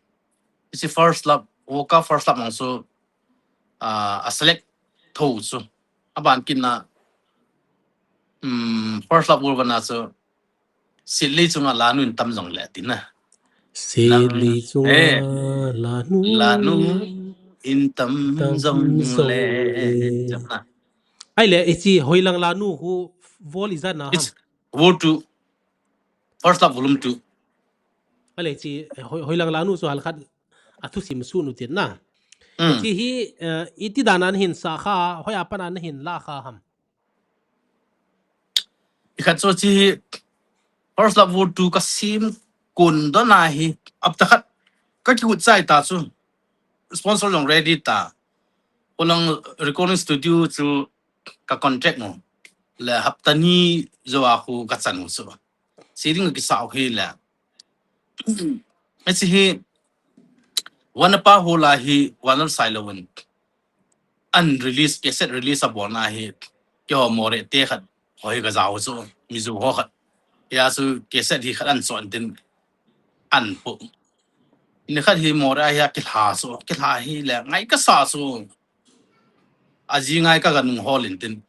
isi First Love, World Cup First Love mong chu, a, a select tho chu. A ban kin na, um, First Love World Cup na chu, Sitlei chunga lanu in tam jong le, tina. Sitlei chunga eh, lanu lanu in tam tam jong jong le, le. Chapna. Ai le, ichi hoilang lanu hu vol ijat na ham? It's World Two. First Love Volume Two. Ai le, ichi hoi, hoilang lanu chu halkhat a thusim sun u tin na. Mm. Ichi hi, eh, iti dan a nahin sa kha, hoi a pan a nahin la kha ham? Ikhat chu chi First Love World Two ka sim kun don a hi, apta khat ka kihut chai ta chu. Sponsor jong ready ta. Kolang recording studio chu ka contact mo. Le hapta ni jo a khu ka chan mo chu. Si ding ki sao hi le. Ichi hi, Wanapa Hula hi, Wanal Sailawin. An release, cassette release a bon a hi, keiho Moreh te khat, hoi ka jao chu, Mizo ho khat. Ya chu cassette hi khat an chon tin, an pu. Ni khat hi Moreh a hi a kilha chu, kilha hi le, ngai ka sa chu. A ji ngai ka ka nung hol in tin.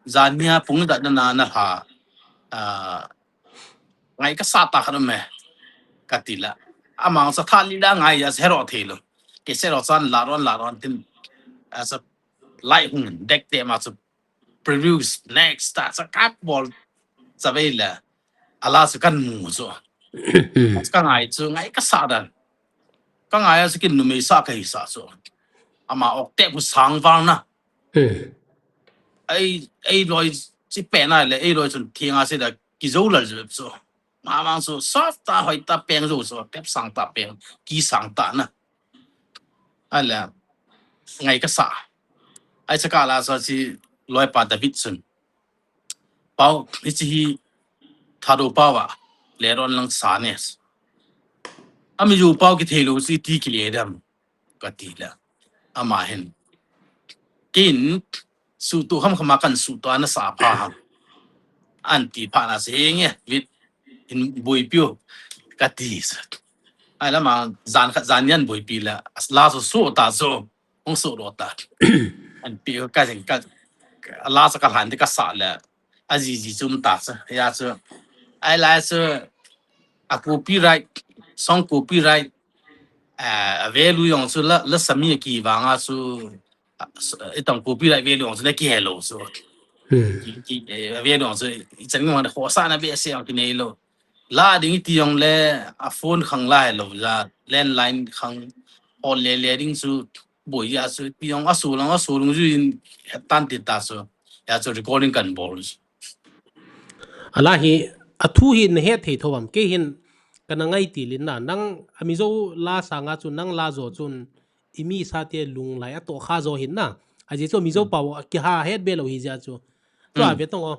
Jan nia pung da na na ha. A, ngai ka sa ta khat me. Ka ti la. Amang sa tha li la ngai ya se ro thei lo. Ke se ro san la ron la ron tin. A sa lai hung dek te ma chu produce next ta sa ka bol sa ve la. A la sa kan mu chu. Ka ngai chu ngai ka sa dan. Ka ngai a sa kin numei sa ka hi sa chu. Ama ok te bu sang vang na. Hmm. Ei, ei loi si pe na le, ei loi chun thing a si da ki zo lal zo so. Ma mang so soft ta hoi ta peng zo so, pep sang ta peng, ki sang ta na. Ai le, ngai ka sa. Ai sa ka la so si loi pa David chun. Pau, hichi hi Thado pau a, le ron lang sa ne. Ami zo pau ki thei lo si ti ki le dam. Ka ti la. Ama hin. Kin, su tu ham khama kan su tu ana sa pha ham. An ti pha na se nge, vit in boi piu. Ka ti sa. Ai la ma, zan khat zan yan boi pi la. As la su su ta su. Hong su ro ta. An pi ka jing ka, la sa ka han ti ka sa la. A ji ji chum ta sa. Ya su. Ai la su. A copyright, song copyright, a, a value jong chu la, la sami ki vang a chu, a, s-, itong copyright value jong chu la ki hello chu. Hmm. Ki, ki, eh, a value jong chu, i chan ngang ho sa na be se jong ki nei lo. La ding ti jong le, a phone khang la hello la, landline khang, o le le ding chu, boi ya chu, ti jong a su lang, a su lung ju in, tan ti ta chu, ya chu recording kan bol chu. A la hi, a thu hi na het thei tho am. Kei hin, ka na ngai ti lin na, nang a Mizo la sanga chu, nang la zo chun, i mi sa te lung lai a to kha zo hin na. A ji chu Mizo pau a ki ha het be lo hi ja chu. Chu a ve tong o.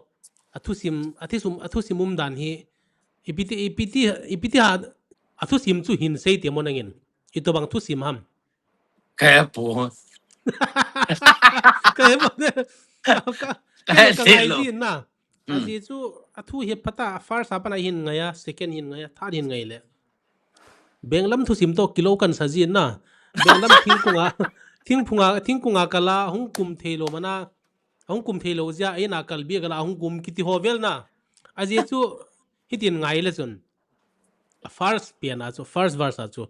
A thu sim, a thi sum, a thu sim um dan hi, i pi ti, i pi ti, i pi ti ha, a thu sim chu hin sei ti mo nangin. I to bang thu sim ham. Ka he pu. Ka he pu. Ka, ka, ka, ka ngai ji na. A ji chu, a thu hi pata, a first a pana hin ngai a, second hin ngai a, third hin ngai le. Benglam thu sim to kilo kan sa ji na. Benglam thingkunga, thingkunga, thingkunga kala, hung kum thei lo mana, hung kum thei lo jia, ei na kal bia kala, hung kum kiti ho vel na. A ji chu, hitin ngai le chun. A first pian a chu, first verse a chu,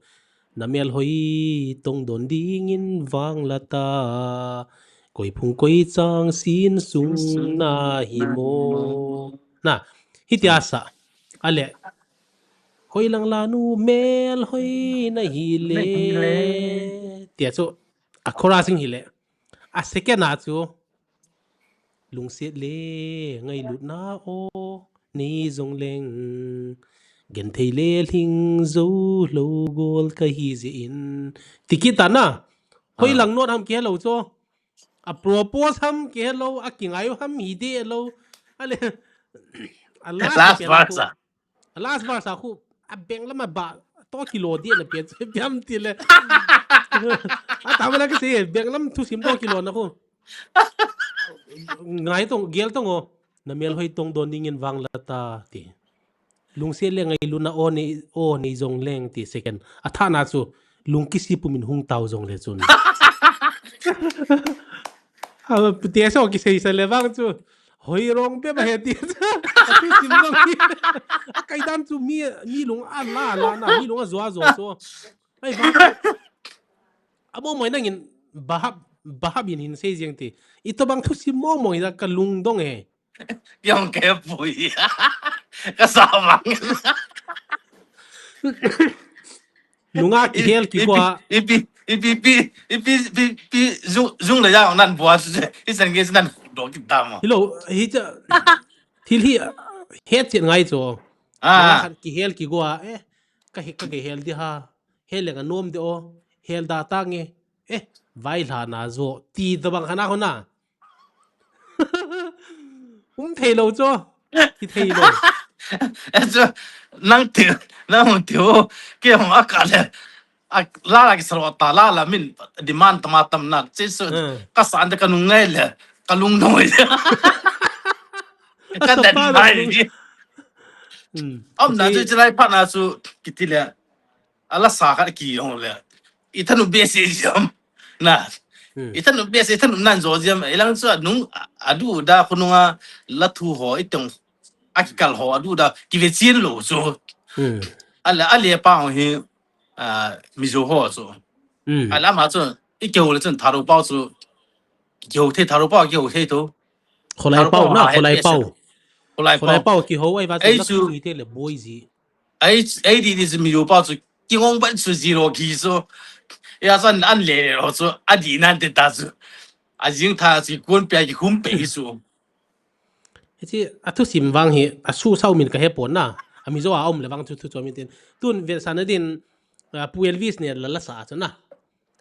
na mel hoi tong don ding in vang la ta, koi phung koi chang sin sung na hi mo. Na, hiti a sa, a le, hoi lang la nu mel hoi na hi le. Tia chu, a chorus hi le. A second a chu, Lungset le ngailutna o nei jong leng, genthei le lhing zo lo gol ka hi jeh in. Ti kit ta na. Hoi lang note ham kihe lo chu. A propose ham kihe lo, a kingai ham hi de lo. A le, a last verse a. Last verse a khu, a benglam a ba, to kilo di na pia, piam ti le. A ta bala ka se, benglam thusim to kilo na khu. Ngai tong, gel tong o. Na mel hoi tong don dingin vang la ta ti. Lungse le ngailutna o nei, o nei jong leng ti second. A thana chu, lung kisi pumin hung tau jong le chun. A, ti so kisei sa le vang chu. Hoi rong pe ba he ti. A thusim jong hi. A kai dan chu mi, mi lung a la, la na, mi lung a zua, zua so. Ai ba. A mo mo nangin bahap, bahap in hin sei jeng ti. Ito bang thusim mo mo ida ka lungdong e. Yong ke pui. Ka sa bang. Nunga kihel kiko a. Ipi, ipi, ipi, ipi, ipi, ipi, zung, zung le yang nan bua su je. Isan ke nan do ki dama. Hello, hi cha. Thil hi, het chet ngai cho. Ah. Nunga kihel kiko a. Eh, ka hi, ka kihel di ha. Hel le nga nom de o. Hel da ta nge. Eh, vai hla na zo. Ti da bang khana khona. Um thei lo cho. Ki thei lo. Eh, cho, nang ti, nang ti o. Ke hong a ka le. A, la la ki sarwa ta, la la min demand tama tam na. Che su, hmm, ka san de ka nung ngai le. Ka lung noi. Ka den mai ni. Hmm. Om na chu chilai pa na su kiti le. Ala sa ka ki yong le. Ithanu be se jam. Na. Hmm. Ithanu be se, ithanu nan zo jam. Ilang chu nung adu da khununga la thu ho itong akikal ho adu da ki ve chin lo chu. Hmm. Ale, ale pa ho hi, ah, Mizo ho chu. Hmm. Ale ama chu i keu le chun tharo pau chu. Keu thei tharo pau keu thei to. Kholai pau na, kholai pau. Kholai pau. Kholai pau ki ho ai va chu ei la chu ki te le boi ji. Ai, ai di di chu Mizo pau chu ki ngong ban chu zero ki so. Ya san an le lo chu a di nan te ta chu. A jing tha chu kun pe ki hum pe ki su. Hichi a thusim vang hi a su sau min ka he pon na. A Mizo a um le vang chu thu chu min tin. Tun ve sa na din, ah, Pu Elvis ne la la sa chu na.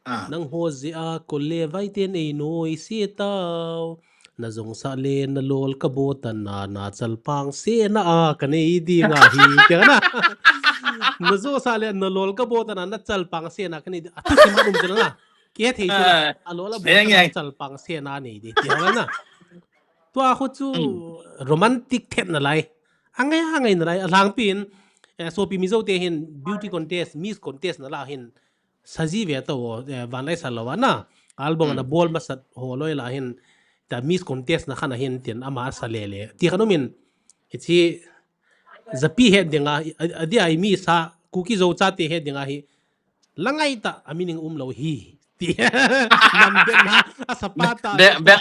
Ah. Nang ho je a kol le vai ten ei noi se tau. Na jong sa le na lol ka bo ta na, na chalpang se na a ka nei di nga hi ke na. Na jo sa le na lol ka bo ta na, na chalpang se na ka nei di. A thusim a um chu na. Ki he thei chu na. Ah. A lol a bo ta na, chalpang se na nei di. Ti ha na. Tua khu chu, hmm, romantic thet na lai. A ngai, a ngai na lai. A lang pin, eh, sopi Mizo te hin beauty contest, Miss contest na la hin. Sa ji ve to, eh, van lai sa lo na. Album, hmm, na bol masat ho loi la hin. Ta Miss contest na khan a hin tin ama sa le le. Ti khan um in. Hichi, japi het ding a, a, a di ai mi sa, Kuki Zo chate het ding a hi. La ngai ta, a meaning um lo hi. Ti. Nam den ha, a sa pa ta. Be, be,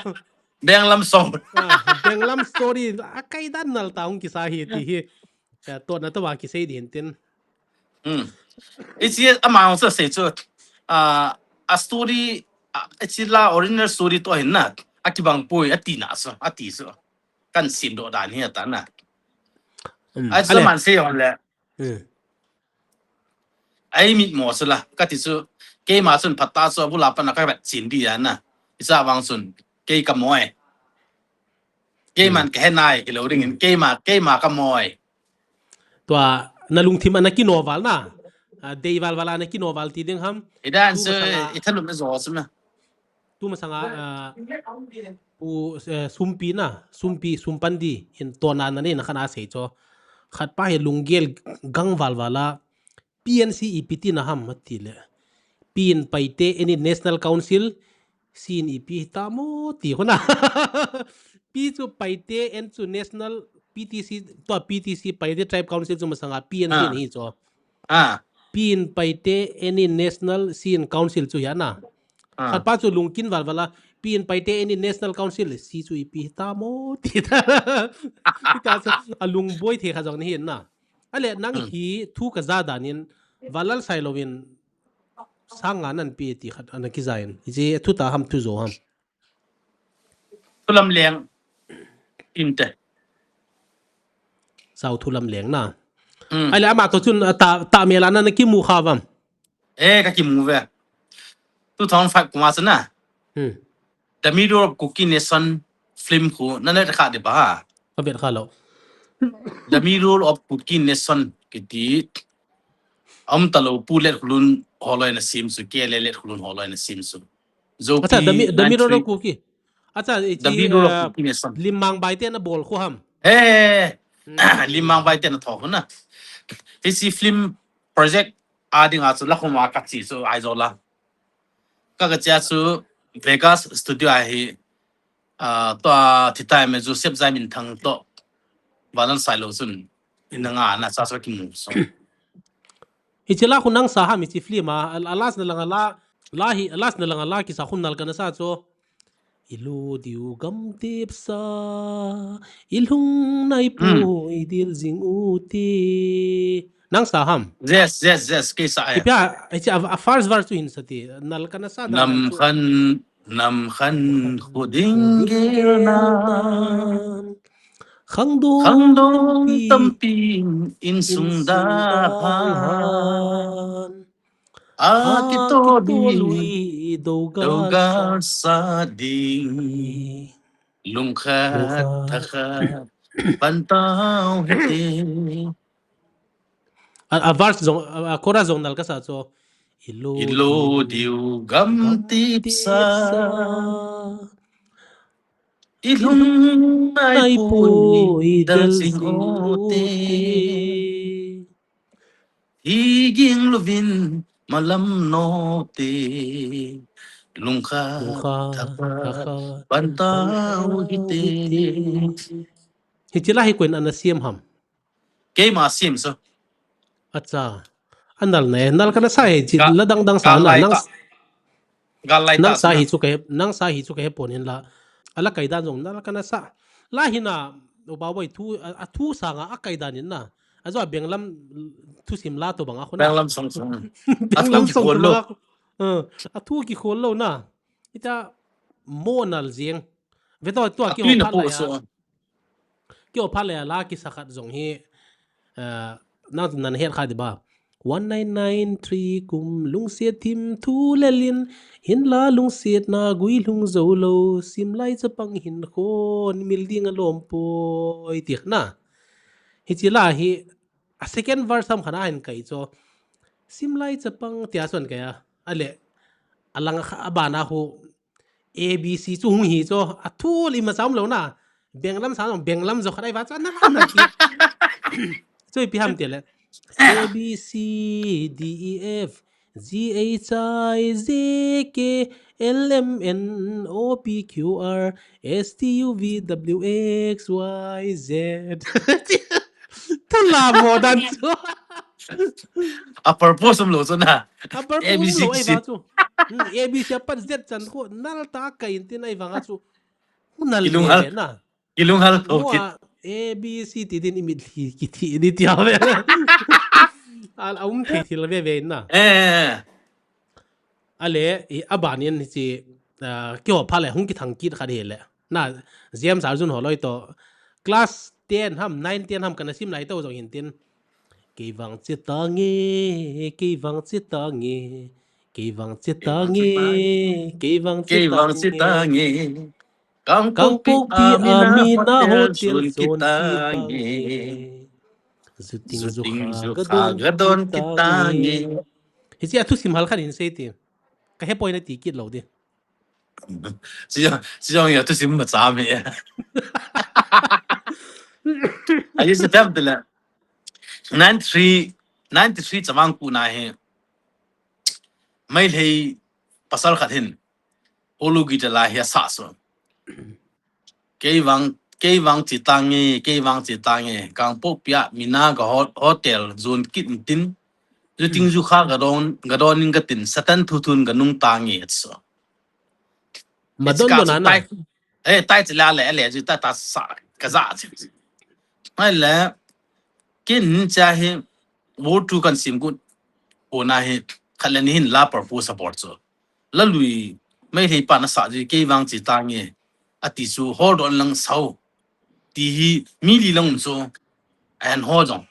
Benglam song. Ah, Benglam story, a kai dan nal ta hung kisa hi ti hi. Eh, to na to ba kisei din tin. Hmm. Hichi ama hung sa sei chu. Ah, a story, ah, hichi la original story to hin na. A kibang poi, a ti na so, a ti so. Kan sim do dan hi ta na. Hmm. A sa man sei on le. Hmm. Ai mit mo chu la, ka ti chu, keima chun phat ta chu, a bul a pat na ka vet chin di a na. Isa vang chun, kei ka moi. Keiman, hmm, ka he nai, kilo ring in, hmm, keima, keima ka moi. Tua, na lungthim a na kino val na. A, dei val val a na kino val ti ding ham. I dan chu, i thanum na zo chu na. Tuma sanga, ah, Pu, eh, Sumpi na, Sumpi, Sumpandi, hin to na na nei na khan a sei cho. Khat pa hi lunggel gang val val a, P N C ipi ti na ham ti le. P in Paite Anne's National Council, C in ipi ta mo ti khu na. P chu Paite, N chu National, P T C, tua P T C, Paite Tribe Council chu masanga P N C, ah, ni hi cho. Ah. P in Paite Anne's National, C in Council chu hi a na. Ah. Khat pa chu lungkin val val a, P in Paite Anne's National Council, C chu ipi ta mo ti ta. Ti ta chu a lungboi thei kha jong ni hi na. A le nang, hmm, hi thu ka ja dan in, Valal Sailo in, sang nga nan pi ti khat ana ki ja in. Hichi thu ta ham thu jo ham. Thu lam leng. Inte. Sao thu lam leng na. Hmm. Ai le ama to chun, ah, ta, ta mel a na na ki mu kha vam. Eh, ka ki mu ve. Two thousand five kum a chu na. Hmm. The Middle of Kuki Nation film khu, na na kha de ba ha. Ka vet kha lo. The Mirror of Kuki Nation kiti, um, talou Pu Letkholun holoi na sem su, K L A Letkholun holoi na sem su. Zo Acha, the, mi- the Mirror of Kuki. Acha, The Mirror of Kuki Nation. Lim Mang Bai te na bol khu ham. Eh, Lim Mang Bai te na tho khu na. Hiche film project a dinga chu la khuma ka chi chu Aizawl a. Ka ka chia chu Vegas studio a hi, ah, to a thi tai me chu Sep Zai Min Thang to Vanal Sai lo sun in nga na sa so ki mu so. Hiche la khu nang sa ham hiche film a, a, a last na langa la, la hi, a last na langa la kisa khu nal kana sa chu. I lu diu gam tip sa, i lung nai pu i dil jing u ti. Nang sa ham? Yes, yes, yes, kisa e. Hiche a, hiche a, a first verse chu hin sa ti. Nal kana sa da Nam chu. Khan, nam khan khu ding gel nan. Khang dong Khang dong tampi in sung da han. A kito lui do ga sa ding. Lungkhat thakhat pan tau hite. A, a verse jong, a, a chorus jong nal kasa chu. I lo diu gam tip sa. I lung nai pu i del sing u te. Hi ging luvin malam no te. Lungkhat thakhat pan tau hite. Hiche la hi koin ana sem ham? Keima sem so. Acha. Anal ne, nal kana sa hi, la dang dang sa na, nang sa hi chu ka he, nang sa hi chu ka he pon hin la. Ala kai dan jong nal kana sa. La hi na, u ba boi thu, a, a thu sanga a kai dan in na. A jo a Benglam thusim la to bang a khu na. Benglam song song. Benglam song to bang a khu. A thu kikhol lou na. Ita mo nal jeng. Ve to tua ki ho phat lai a. Ki ho phat lai a la kisa khat jong hi. Nang nan het kha di ba. One nine nine three kum lungset thim thu lelin, hinla lungsetna gui lhung jou lou, simlai chapang hin khon mil ding alom poi ti na. Hiche la hi a second verse ham khat a hin kai chu. Simlai chapang tia son kai a. Ale alang kha abana hu A B C chu hung hi chu, a thu li ma cham lou na. Benglam sa, Benglam jo khat ai va chu na na ki. Chu ipi ham ti le. A B C D E F G H I J K L M N O P Q R S T U V W X Y Z. Thu la mo dan chu. A purpose um lou chu na. A purpose um lou ai va chu. A B C apat Z chan khu nal ta kai in tin ai vanga chu. Nal kilunghal na. Kilunghal to ki. A B C ti din i mit hi ki thi di ti ave. Al um thi thil ve ve na. Eh. Ale, i aban in hiche, ah, ki ho phat le hung kithang kit khat hi le. Na, James Arjun holoi to, class ten ham, nine ten ham kana sim lai to jong hin tin. Kei vang che ta nge, kei vang che ta nge, kei vang che ta nge, kei vang che ta nge. Kangpokpi a Mina hotel zon kita nge. Zuting zukha gadon kita nge. Hiche a thusim hal khat in sei ti. Ka he poi na ti kit lou di. Sijong, sijong ya thusim ma cha me. Ayi se tap de la. Nine three, nine three chavang ku na he. Meitei pasal khat hin. Olu gi de la hi a sa so. Kei vang, kei vang che ta nge, kei vang che ta nge. Kangpokpi a Mina ga hot-, hotel zon kit tin. Zuting zukha gadon, gadon in ga tin. Satan thu thun ga nung ta nge so. Madon don ana. Eh, tai che la le, le, ju ta ta sa, ka za che. Mai le, kin cha he, wo tu kan sim gut, o na he, khat le ni hin la purpose support so. La lui, Meitei pa na sa ji, kei vang che ta nge, ati su, hold on lang sao. Ti hi, mi li lang so, and hold on.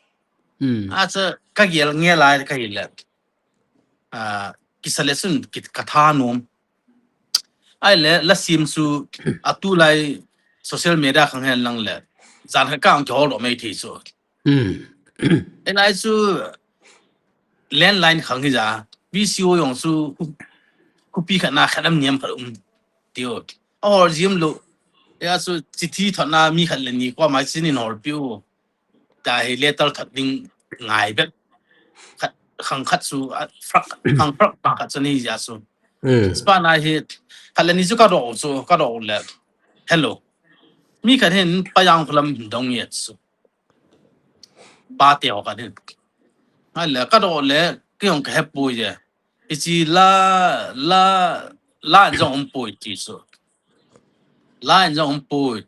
Hmm. A cha, ka gel nge lai ka hi le. Ah, kisa le sun, ki, ka tha nom. Ai le, la sim su, a tu lai, social media khang hen lang le. Jan khat kang kihol doh mai thei chu. Hmm. Ei lai chu landline khang hi ja. V C O jong chu khu-, khopi khat na khat am niam khat um. Tiu. Ahol jim lou. Hia chu chithi thot na mi khat le ni koma chun in hol piu. Tia hi letter thot ding ngai bep. Khat, khang khat chu, a, frak, khang frak pa khat chu ni ja chu. Hmm. Spana hi, khat le ni chu ka doh chu, ka doh le. Hello. Mi khat hin Pajang khulam dong yet chu. Pa te ho khat hin. Ahile, ka doh le, kei jong ka hepoi je. Hichi la, la, la in jong umpoi ti chu. La in jong umpoi.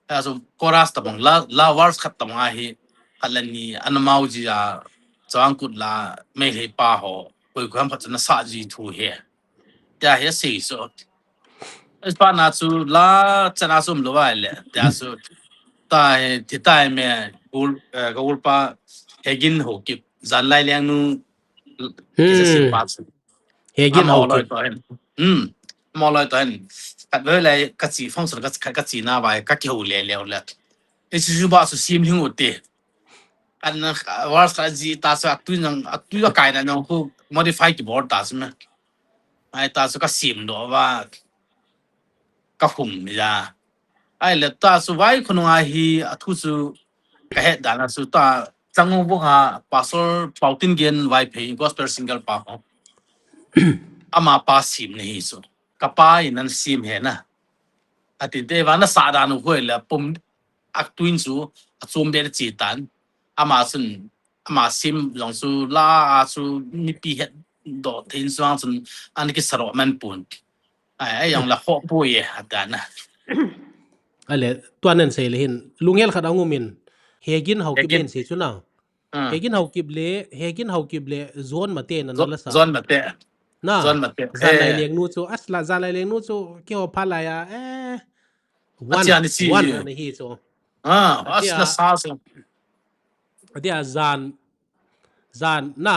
Hia chu chorus tabang, la, la verse khat tabang ahi. Khat le ni, ana mau ji a, chang kut la, Meitei pa ho. Koi koi ham khat chu na sa ji thu he. Tia hi asei chu. Spana chu la chana chu um lou vai le. Tia chu. Ta hi, ti tai me, ul, eh, ka ulpa, Hegin Haokip, Janlai Lengnu, Hmm. Kisa sim pa chu. Hegin Haokip. Amoloi to hin. Hmm. Amoloi to hin. Khat ve lai ka chi function ka, ka, ka chi na vai ka kihou le le le. Hichi chu ba chu sim hing u te. An, uh, verse khat ji ta chu atui nang, atui akai na nang khu modify kibol ta chu me. Ai ta chu ka sim doh va. Ka hum ja. Ahile ta chu vai khonung a hi athu chu ka het dan a chu ta Changuvung a Pastor Paotingen Vaiphei gospel singer pa ho. Ama pa sim na hi chu. Ka pa in ana sim he na. Ati te va na sa dan u hoi le pum a tuin chu a chom be chi tan. Ama chun, ama sim jong chu la a chu mipi het doh thein chuang chun ana kisa doh man pon. Ai, ai jong la kho poi e, ati na. Ahile, tua nan sei le hin, lunghel khat a um in, Hegin Haokip Hegin. Hin sei chu na. Ah. Hegin Haokip le, Hegin Haokip le, John Mate na Zo-, na la sa. John Mate. Na, John Mate. Janlai Eh. Lengnu chu, as la, Janlai Lengnu chu, keiho phalai a, eh, one, Achi ani si. One ana hi chu. Ah, as Atia, la sa sa. Atia jan, jan na,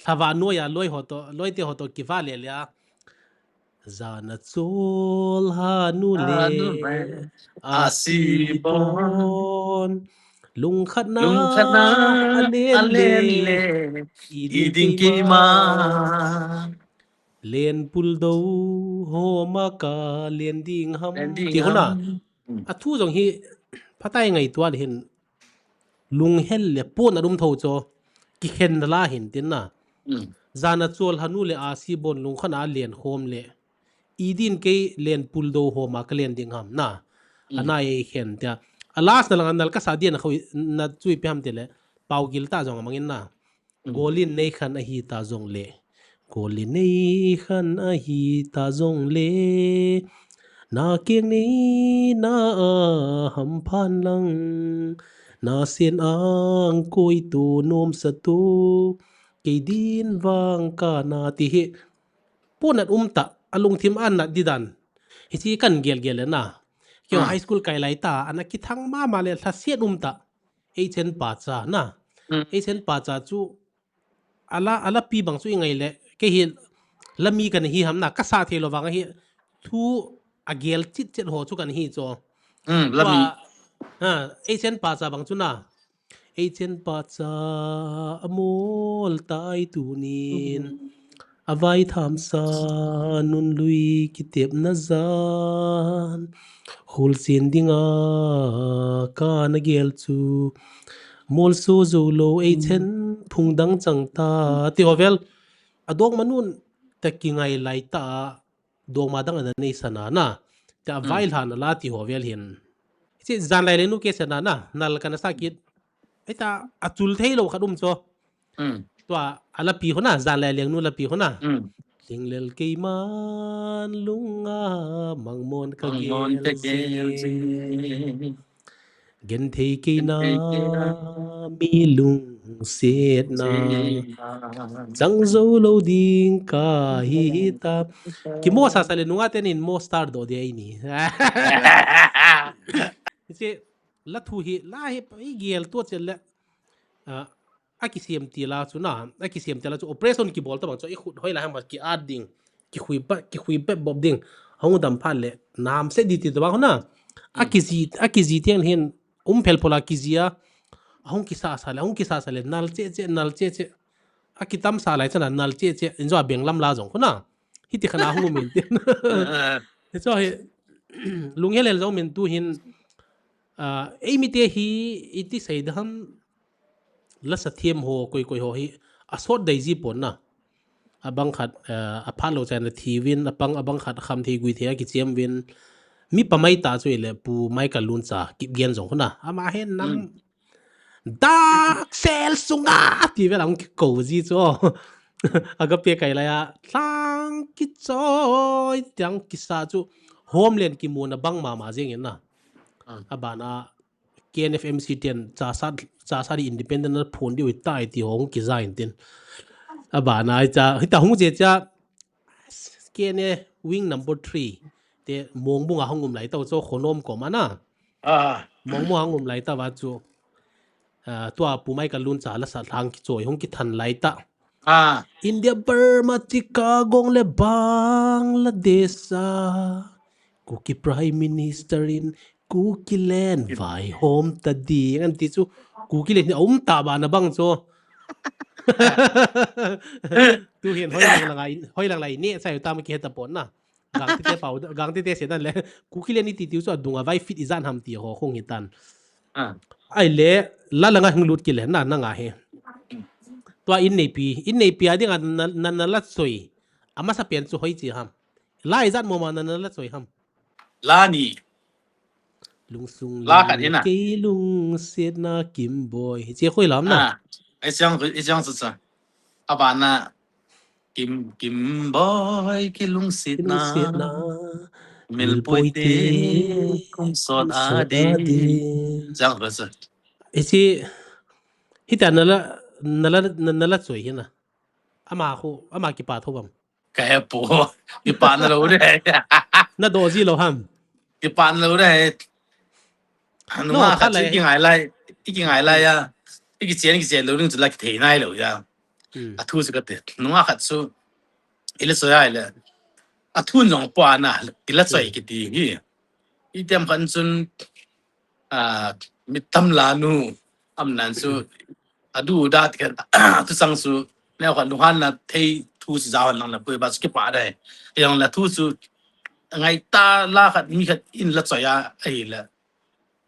lhava noiya loi ho to, loi te ho to kiva le le a. Jana chol ha nu le, Ha nu le, a si a si bon. Bon. Lungkhat na, Lungkhat na, a len a len le, le, i i ding ding keima. Keima. Len pul do ho ma ka len ding ham. Len ding Ti hona. Ham. Hmm. A thu jong hi, phatai ngaito le hin, lunghel le pon a um tho chu, kikhen na la hin tin na. Hmm. Jana chol ha nu le a si bon lungkhat na len khom le. I din kei len pul do ho ma ka len ding ham na. Hmm. Ana ei khen tia. A last na lang a nal ka sa dia na kho na chui pe ham ti le. Pau gil ta jong a mangin na. Mm. Golin nei khan ahi ta jong le. Golin nei khan ahi ta jong le. Na keng nei na a ham phan lang. Na sen ang koi tu nom sa tu. Kei din vang ka na ti hi. Pon a um ta, a lungthim a na di dan. Hichi kan gel gel le na. Kio Ah. high school kai lai ta, ana kithang mama le lhaset um ta. Ei chen pa cha na. Mm. Ei chen pa cha chu, ala, ala pi bang chu i ngai le, kei hi la mi ka na hi ham na, ka sa thei lo vang hi, thu a gel chit chit ho chu ka na hi chu. Mm, la Tua, mi. ha, ei chen pa cha bang chu na. Ei chen pa cha a mol tai tu nin. Mm. A vai tham sa nun lui kitep na jan. Hul sin ding a ka na gel chu. Mol so zo lo ei Mm. chen phung dang chang ta. Mm. Ti ho vel. A dok ma nun ta ki ngai lai ta. Dok ma dang a na nei sa na na. Ta Mm. vai hlan a la ti ho vel hin. Chi jan lai le nu ke sa na na. Nal ka na sa kit. Ei ta a chul thei lo khat um chu. Mm. Tua, a la pi hona, jan le leng nu la pi hona. Mm. Ling lel kei man lung a, mang mon ka Mang mon ka gel gel jing. jing. Gen thei kei Gen na, thei kei na. mi lung set na. Set na. Chang zo lo ding ka hi ta. Ki mo sa sa le nunga ten in mo star do de ai ni. Chi, la thu hi, la hi, i gel tua chen le. Ah, a kisem ti la chu na, a kisem ti la chu operation kibol ta bang chu i khut hoi la hang ba ki at ding, ki khui ba, ki khui bep bop ding, hong dam phat le, nam se di ti ta bang na, a Mm. kiji, a kiji tiang hin, um phel phola kijia, ahung kisa sa le, ahung kisa sa le, nal che che, nal che che. A kitam sa lai chana, nal che che, injo a benglam la jong khu na. Hiti khana hung um in tin. Hicho hi, lunghel hel jong min tu hin, ah, eimi te hi, iti sei dam, lasa thiam ho, koi koi ho hi, a sot dei ji pon na. Abang khat, eh, a phat lo chan a thi vin, apang abang khat kham thei gui thei a kichiam vin. Mi pa mai ta chu ile Pu Michael Luncha, Kipgen jong khu na. Ama hen nam, dak sel sunga, ti vel ang ko ji chu. Aga pe kai la ya, tlang kichoi, tiang kisa chu. Homeland kimu na bang mama jeng in na. Abana, K N F M C ten, cha sa, cha sa di independent na phon di ui tai ti hong kija in tin. Abana, cha, hita hung je cha, K N A wing number three. Te, Mongbung a hung um lai tau, cho khonom ko mana. Ah. Mongbung a hung um lai ta va chu. Ah, tua Pu Michael Luncha lasa thlang kichoi, hung kithan lai ta. Ah. India, Burma, Chicago le Bangladesh a. Kuki Prime Minister in Kuki Land vaihom ta ding. An ti chu Kuki Land hi a um ta ba na bang chu. Tu hin hoi lang lang a in, hoi lang lai ne sai ta ma ki heta pon na. Gangte te pau, Gangte te se dan le. Kuki Land i ti tiu chu a dunga vai fit i jan ham ti ho khong hi tan. Ah. Ai le, la langa hing lut ki le na, na nga he. Tua in nei pi, in nei pi a ding a na, na, na la soi. Ama sa pian chu hoi chi ham. La i jan mo ma na, na la soi ham. La ni. Lungsung la khat hi na. Kei lungsiatna Kimboi. Che khoi lam na. Ah, i chang, i chang sa sa. Abana Kim, Kimboi ki lungsiatna. Lungsiatna. Milpoi te kum sot a ding. Chang sa sa. Isi, hita na la, na la, na, na la choi hi na. Ama khu, ama kipa tho bam. Ka he po. Kipa na lo re. Na do ji lo ham. Kipa na lo re. Nunga khat chu i kingai lai, i kingai lai ya. I kichen, kichen lo ring chu la kithei nai lo ya. A thu chu ka te. Nunga khat chu i la choi ai le. A thu jong po ana, i la choi kiti hi. I tem khan chun, ah, mi tam la nu, am nan chu, a du da ti khan, tu sang chu, neo khan lunghan na thei thu chu jao lang na pui ba chu kipa dai. Yang la thu chu, ngai ta la khat mi khat in la choi a, ahi la.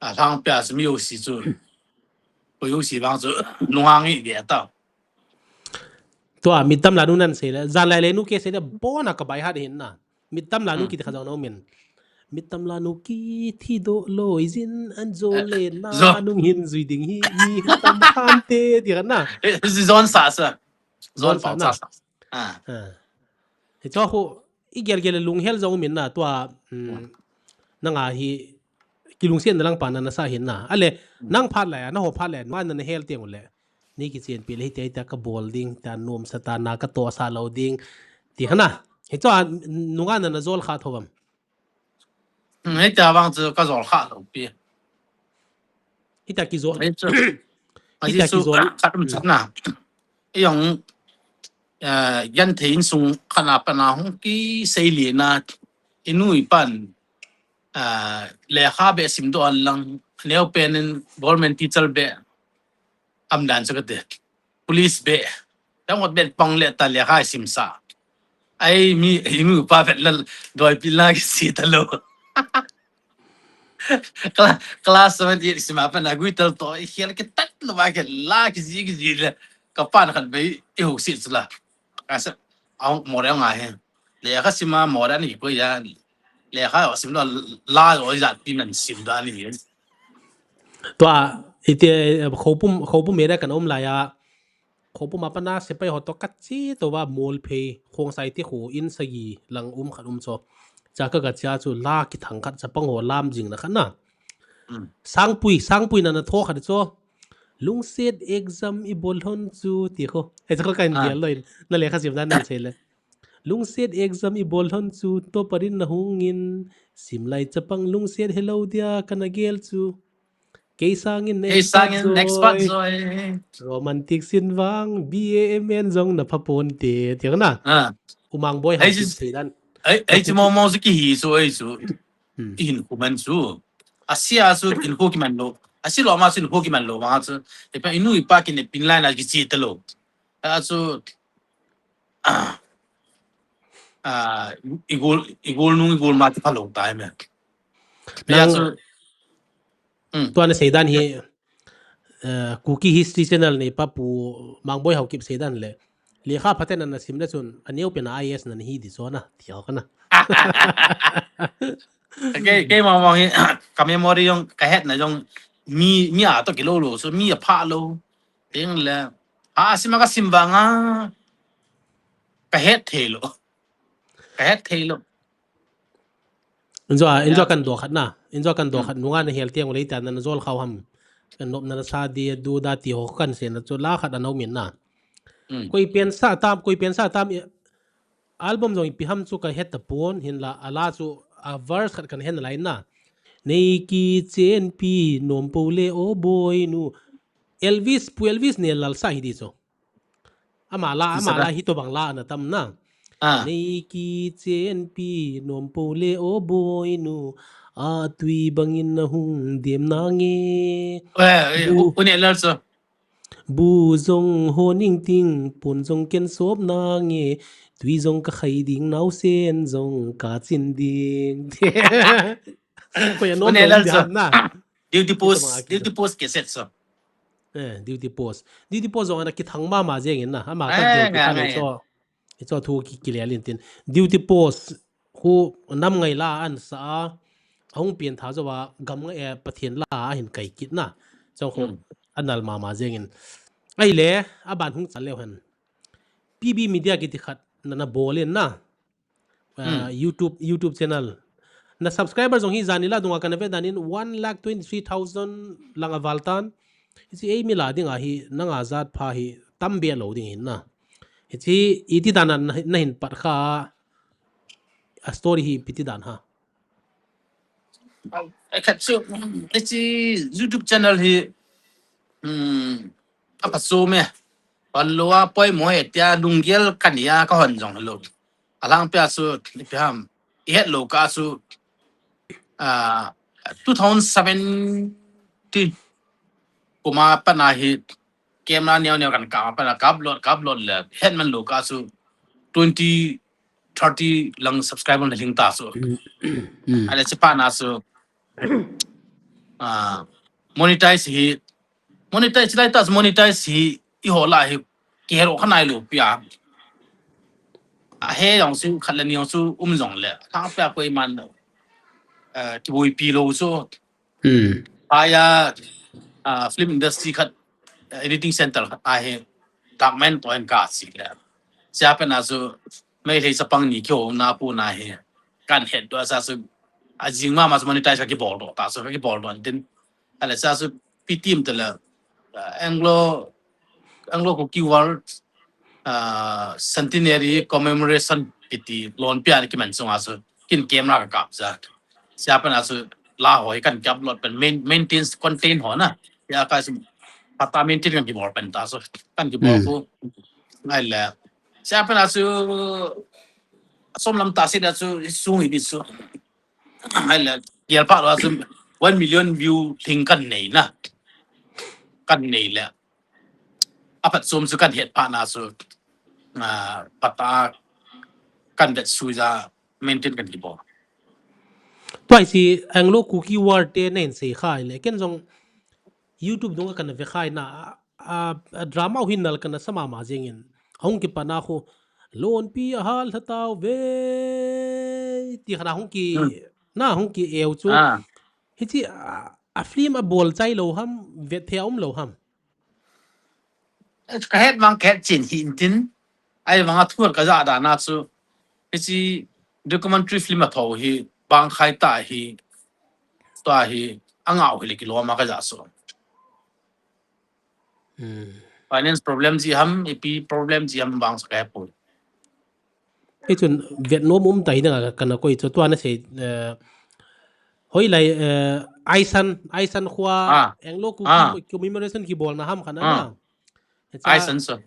A hlang pia chu mi u si chu. Ko u si vang chu, nunghang i ve ta. Tua, mi tam la nu nan sei le, jan lai le nu ke sei le, bona ka bai hat hin na. Mi tam la nu ki ti kha jong na min. Mi tam la nu ki thi do lo i jin an jo le na nung hin jui ding hi, mi tam khan te ti khan na. Eh, zon sa sa. Zon sa na. Ah. Hi cho khu, i gel gel lunghel jong min na, tua, na nga hi, kilungsiat na lang pa na na sa hin na. Ale, nang phat lai, na ho phat lai, na na hel tiang u le. Ni kichen pi le, hiti, hiti ka bol ding, ta nom sa ta na ka to sa lo ding. Ti hana. Hi cho a, nunga na na jol kha tho bam. Hiti a vang chu ka jol kha lo pi. Hiti a ki jol. Hiti a ki jol. Khat um chan na. I jong, eh, yan thei in sung khat na pa na hung ki sei li na. I nu i pan, eh, lekha be sim do an lang. Neo pen in government teacher be. Am dan chu ka te. Police be. Tang ot ben pang le ta le hai sim sa. Ai mi, ai mi pa vet la doi pi la ki si ta lo. Cla-, class seven eight sim a pa na gui tal to i khel ki tat lo ba ke la ki ji ki ji le. Ka pan khan be i hu si la. Ka sa, au mo re nga he. Lekha sim a mo ra ni ko ya. Lekha sim lo la lo ya pi nan sim da ni. Tua, ite, eh, Khoupum, Khoupum area kan um lai a, Khoupum a pana sepai ho to ka che to va Molphei, Khongsai te khu in sagi lang um khat um cho. Cha ka ga cha chu la kithang khat chapang ho lam jing na khat na. Mm. Sangpui, Sangpui na na tho khat cho. Lungset exam i bol hon chu ti kho. Ai cha ka kan gel lo in. Na lekha sim dan nan sei le. Lungset exam i bol hon chu topper in na hung in, sim lai chapang lungset hello dia ka na gel chu. Kei sangin next part zoi. Romantic sin vang, B A M N jong na pha pon te, ti na. Ah. Umang boy ha sin sei dan. Ai, ai, chi mo mo ki hi chu, ai chu. Hmm. I hin khu man chu. A sia chu in khu ki man lo. Asi lo ma sin ho ki man lo ma chu. Ipa inu ipa ki ne pin lai na ki chi ta lo. A chu, ah, ah, igol, igol nung igol ma ti pha lo ta me. Ya chu. Hmm. Tua na seidan hi, eh, Kuki History Channel neipa Pu Mangboi Haokip seidan le. Lekha phaten ana sim le chun, aneo pen a I A S na hi di so na, ti ho ka na. Kei, kei mong mong hi, ka memory jong, ka hetna jong, mi, mi a to kilo lo, so mi a pha lo. Ting le, a sim a ka sim vang a, ka het thei lo. Ka het thei lo. Injo, injo kan do khat na. Injo kan do khat nunga na hel tiang le ta na jol khau ham. Kan nop na sa di du da ti ho kan se na chu la khat a nau min na. Koi pen sa tam, koi pen sa tam, album jong ipi ham chu ka het ta pon, hin la, a la chu a verse khat kan hen lai na. Nei ki chen pi nom po le o boi nu. Elvis, Pu Elvis ne lal sa hi di chu. Ama la, ama la hi to bang la na tam na. Nei ki chen pi nom po le o boi nu. A tui bangin na hung dem na nge. Eh, eh, Bu- u, u ne lal so. Bu jong ho ning ting, pon jong ken sop na nge, tui jong ka khai ding, nau sen jong ka chin ding. Ko ya nom nom diam na. Duty post, duty post ke set so. Eh, duty post. Duty post jong ana kithang mama jeng in na. Ama ka duty ka nei so. Icho thu ki, kilel in tin. Duty post khu nam ngai la an sa a, ahung pian tha jo a gam ngai, eh, Pathian la a hin kai kit na. Chong khu anal mama jeng in. Ai le, a ban hung chal leu hen. P B Media kiti khat na, na bol in na. Ah, YouTube, YouTube channel. Na subscriber jong hi janila dunga kana ve danin one lakh twenty-three thousand lang a val tan. Hichi ei mi la ding a hi nanga jat pha hi tam be lo ding hin na. Hichi iti dan a na, na hin pat kha a story hi ipi ti dan ha. Ai khat chu, hichi YouTube channel hi, um, a pha chu me. Pan lo a poi mo he tia lunggel kan ya ka hon jong lo. Alang pia chu, ipi ham, i het lo ka chu, ah, two thousand seventeen kuma pana hi camera neo neo kan ka pana ka upload, ka upload le, het man lo ka chu, twenty, thirty lang subscriber na hing ta chu. Ale chi pana chu, ah, monetize hi, monetize lai ta chu, monetize hi, i ho la hi, ki hero khanai lo pia. A he jong chu khat le ni jong chu um jong le. Thang pia koi man lo. Eh, ki boi pi lo chu. Hmm. Aya, ah, film industry khat, eh, editing center khat a he. Dark man to en ka si le. Sia pen a chu, mei lei sa pang ni kyo na pu na he. Kan het do sa chu. A jing ma ma chu monetize ka ki bol do. Ta chu ka ki bol do. Din. Ale sa su P T M te le, uh, Anglo, Anglo Kuki World, uh, Centenary Commemoration kiti lon pia ni ki man sunga su kin camera ka kap sa. Sia pen a su la ho kan kap lot pen main, maintain content ho na. Ya ka su pata maintain kan ki bol pen ta su kan ki bol ku. Ngai le. Sia pen a su som lam ta si da su sung i di su. Ai le, yel pa lo a chu one million view thing kan nei na. Kan nei le. A phat sum chu kan het pa na chu, ah, pata kan vet su ja maintain kan ki bol. Tua si Anglo Kuki War te nen sei khai le. Ken jong YouTube dunga kan ve khai na, a, a, a drama hin nal kan sa mama jeng in. Hung ki pana khu, lonpi a hal tha tau ve, ti khana hung ki, na hung ki eu chu. Hichi, a, a film a bol chai lo ham, vet the um lo ham. Ka het mang ka het chin hi in tin. Ai mang a thuat ka ja da na chu. Hichi documentary film a tho hi, bang khai ta hi, tua hi, a ngau hi le ki lo ma ka ja so. Finance problem ji ham, ipi problem ji ham bang sa ka he poi. Hichun vet nom um ta hi dang a kana koi chu tua na sei, eh, hoi lai, eh, Aisan, Aisan khua, Anglo Kuki commemoration ki bol na ham khana na. Aisan so.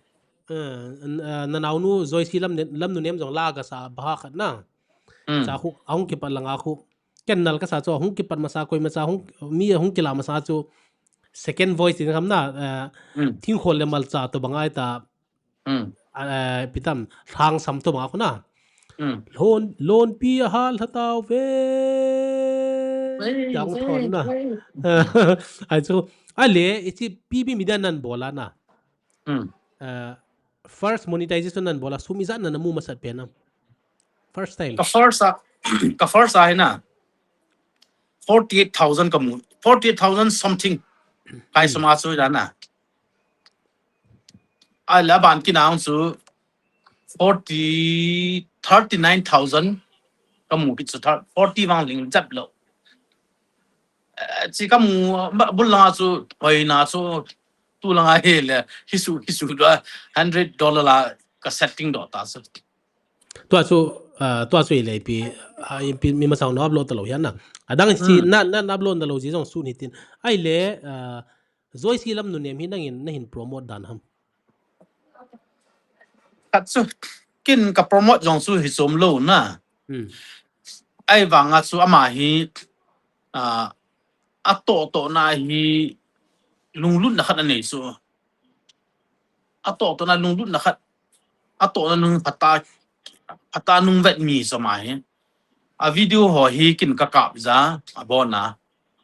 Eh, na naunu Joyce lam, lam nu nem jong la ka sa ba khat na. Cha khu, ahung ki pa langa khu. Ken nal ka sa chu, hung kipat masa, koi masa, hung, mi hung kila masa chu, second voice in ham na, eh, hmm, thingkhol le malcha to banga ita, hmm, eh, pitam, thang sam to banga khuna. Hmm. Lon, lon pi a hal hatau ve. Jang thon na. Ai chu, ale, ichi P B Media nan bola na. Hmm. Eh, first monetization nan bola, sum ijat na namu masat pen am. First time. Ka first a, ka first a hina. Forty-eight thousand kamu. Forty-eight thousand something. Kai sum a chu dana. Ala ban kina ang chu forty, thirty-nine thousand kamu kit chu thir-, forty vang ling jap lo. Eh, chi kamu, ma, bul langa chu, hoi na chu, tu langa hi le, hisu, hisu da, hundred dollar la ka setting do ta chu. Tua chu, ah, tua chu i le pi, ah, i pi mi masang no upload ta lo hian na. Adang si, hmm, na, na, na upload ta lo ji jong sun hitin. Ai le, ah, Joyce lam nu nem hi nangin na hin promote dan ham. Khat chu, kin ka promote jong chu hi chom lo na. Hmm. Ai vanga chu ama hi, ah, a to to na hi lunglut na khat a nei chu. A to to na lunglut na khat, a to na nung phata, phata nung vet mi chu ama hi. A video ho hi kin ka kap ja, a bon na.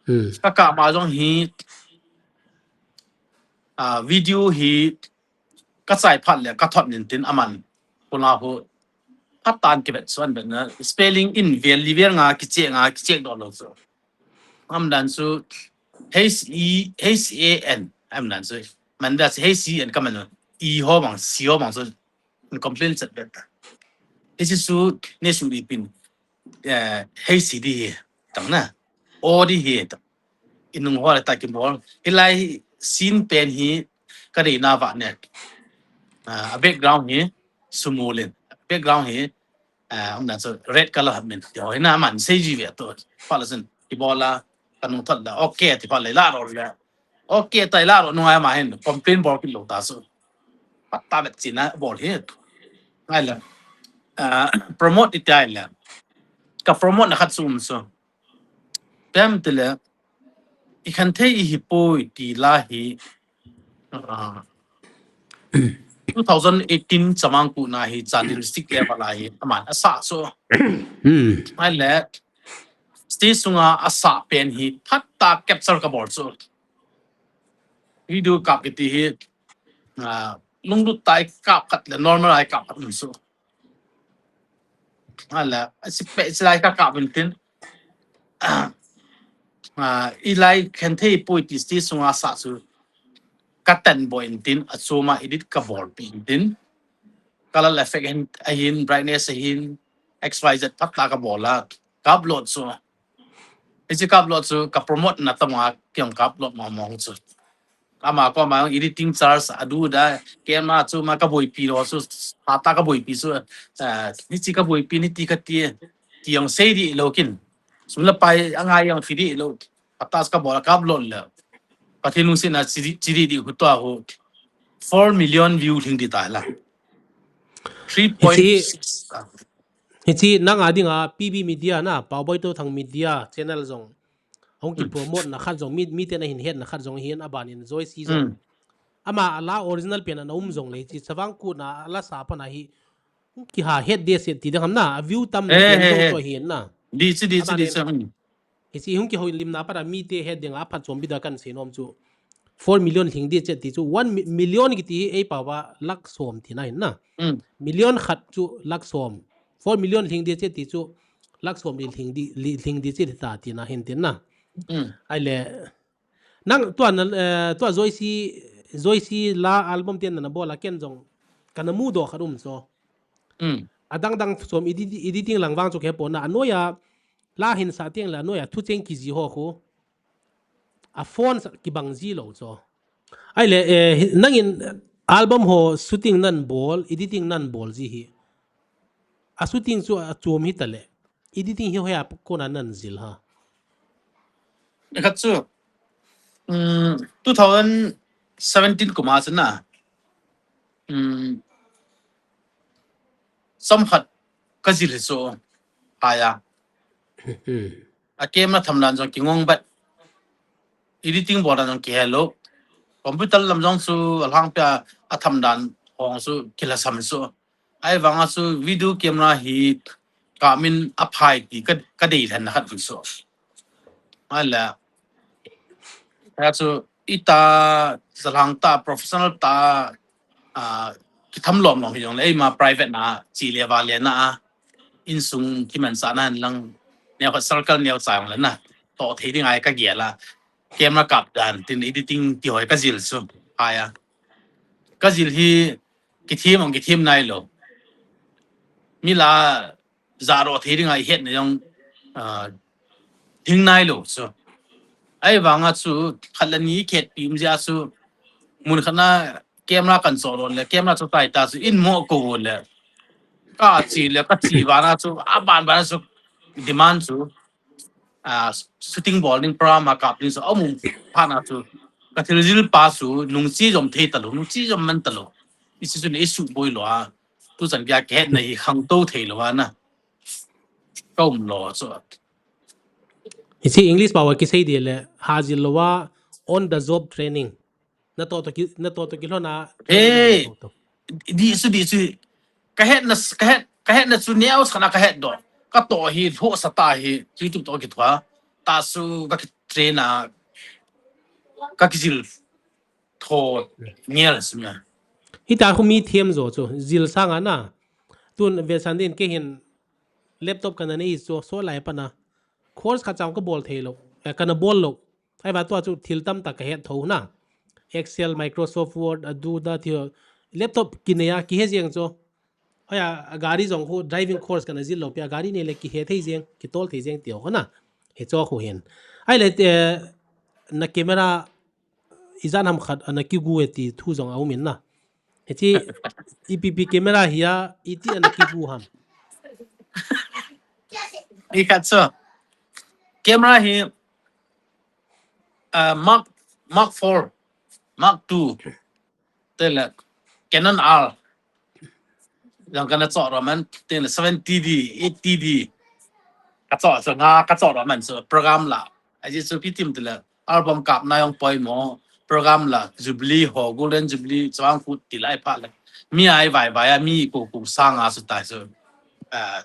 Hmm. Ka kap ma jong hi, a video hi ka chai phat le ka thot nin tin aman. Kula ho. Phatan ki vet suan vet na. Spelling in vel li vel nga ki che nga ki che do lo chu. Am dan chu H E, H A N. Am dan chu. Man da chu H E N ka man. E ho bang, C ho bang chu. Complain chat vet ta. Hichi chu ne su di pin. Eh, H C D hi. Tang na. O di hi. Tang. Inung ho le ta ki bol. Hilai scene pen hi ka dei na va ne. Ah, a background hi sumulin. Background hi, ah, um na chu red color hat min. Ti ho hi na man sei ji ve to. Pha la sin. Ki bol la ka nung thot la. Okay, ti pha le la ro le. Okay, tai la ro nung ai ma hin. Complain bol ki lo ta su. Pat ta vet chi na bol hi. Ngai la. Ah, promote i tai la. Ka promote na khat su um su. Pem ti le, i khan thei i hi poi ti la hi, ah, two thousand eighteen Chavang Kut na hi, Chandel district level a hi, aman a sa so. Hmm. Ai le, stage sunga a sa pen hi, phat ta capture ka bol so. Video kap ki ti hi, ah, lunglut tai kap khat le, normal ai kap khat so. Ala, a si pe, si lai ka kap in tin. Ah, i lai khen thei poi ti stage sunga sa su. Ka tan bo in tin, a chuma edit ka bol pi in tin. Color effect hin, a hin, brightness a hin, X Y Z phat la ka bol la. Ka upload su. Hichi ka upload su, ka promote na tama, kiong ka upload ma mong su. Ama ko ma editing charge a du da, kema chu ma ka boipi lo su, phat ta ka boipi su, eh, ni chi ka boipi ni ti ka ti, ti ang sei di lo kin. Sum la pai ang ai ang fi di lo. Phat ta ka bol ka upload le. Pathen lungset na chi di, chi di di hu to hu. Four million view thing di ta la. Three point six. Hichi, hichi nang a ding a P B Media na, Pau Boito Thang Media channel jong. Hung ki promote na khat jong, mi, mi te na hin het na khat jong hin a ban in Joyce jong. Hmm. Ama a la original pen a na um jong le, chi Chavang Kut na a la sa pa na hi, hung ki ha het de se ti dang ham na, a view tam na, eh, pen eh, jong eh, to hin na. Di chi, di chi, di chi, hmm. Hichi hung ki hoi lim na pa da mi te het ding a phat chom bi da kan se nom chu. Four million hling di che ti chu, one mi-, million ki ti hi ei pa wa lakh som ti na hin na. Hmm. Million khat chu lakh som. Four million hling di che ti chu, lakh som li hling di, li hling di che ta ti na hin tin na. Hmm. Ai le, nang tua na, eh, tua Joyce, Joyce la album tian na bol a ken jong, ka na mu do khat um so. Hmm. A dang dang som edit-, editing lang vang chu ke po na, a noi a, la hin sa tiang la noi a, thu cheng ki ji ho khu. A phone sa ki bang ji lo so. Ai le, eh, hi, nangin album ho shooting nan bol, editing nan bol ji hi. A shooting chu a chom hi ta le. Editing hi hoya kona nan zil ha. Khat chu, um, two thousand seventeen kum a chu na. Um, som khat ka zil hi chu. Haya. Hmm. A camera tham dan jong ki ngong bat. editing bol dan jong kihel lou. Computer lam jong chu alhangpia atham dan hong chu kilhasam chu. Ahivanga chu video camera hi kamin aphai ti ka, kadei lhen na khat chu. Ahile, achu ita zalhang ta professional ta, ah, kitham lom lom hi jongle, eima private na, chi le va le na, insung kimanchah na lang, neo khat circle neo chang le na, toh thei ding ahi kagel a. Camera kap dan, tin editing ti ho hi kajil chu, ahi a. Kajil hi, kithem ong kithem nailou. Mi la, jahdoh thei dinga ihet na jong, ah, hing nailou chu. Ahivanga chu, khat le ni khetpi um jeh a chu, mun khat na camera kan choh lon le, camera chu tai ta chu, in mo ko le. Kachi le, kachi vana chu, aban vana chu, demand chu. Ah, shooting bol ding, program a kap ding chu, amu phat na chu. Kathil jil pa chu, nungchi jom thei talou, nungchi jom man talou. Hichu chu nei suboi lou a. Tuchan geiya kihetna hi khangtou thei lou a na. Kaum lou chu. Hiche English pao a kisei ding le, hajil lou a, on the job training. Natoh toh ki, natoh toh kilhon a, Hey! Di chu, di chu. Kahetna, kahet, kahetna chu neo chana kahetdoh. Katoh hi, lhoh sa ta hi, YouTube toh kithoa. Ta chu, kakitrain a, kakijil tho ngel sum na. Hita khu mi them jo chu, jil sanga na. Tun velsan din kei hin laptop kana nei chu, so lai pana. Course khat chang kabol thei lou, eh, kana bol lou. Ahivang tua chu thil tamtah kahet tho na. Excel, Microsoft Word, adu da thil. Laptop kinei a, kihe jeng chu. Hoiya, a gari jong khu driving course kana jil lou pia, gari nei le kihe thei jeng, kitol thei jeng ti ho na. Hicho khu hin. Ahile, eh, na camera, ijat ham khat, ana kigu e ti thu jong aum in na. Hiche, ipi pi camera hi a, iti ana kigu ham. Ikhat chu. Camera hi, ah, Mark, Mark four, Mark two, tele, Canon R. Jong kana choh ro man, tele, seven T D, eight T D. Kachoh chu nga, kachoh ro man chu program la. Aji chu kitim tele, album kap na jong poimo, program la, Jubilee ho, Golden Jubilee, chuang khu ti lai pha le. Mi ai vai vai a, mi ko ko sanga chu tai chu. Ah,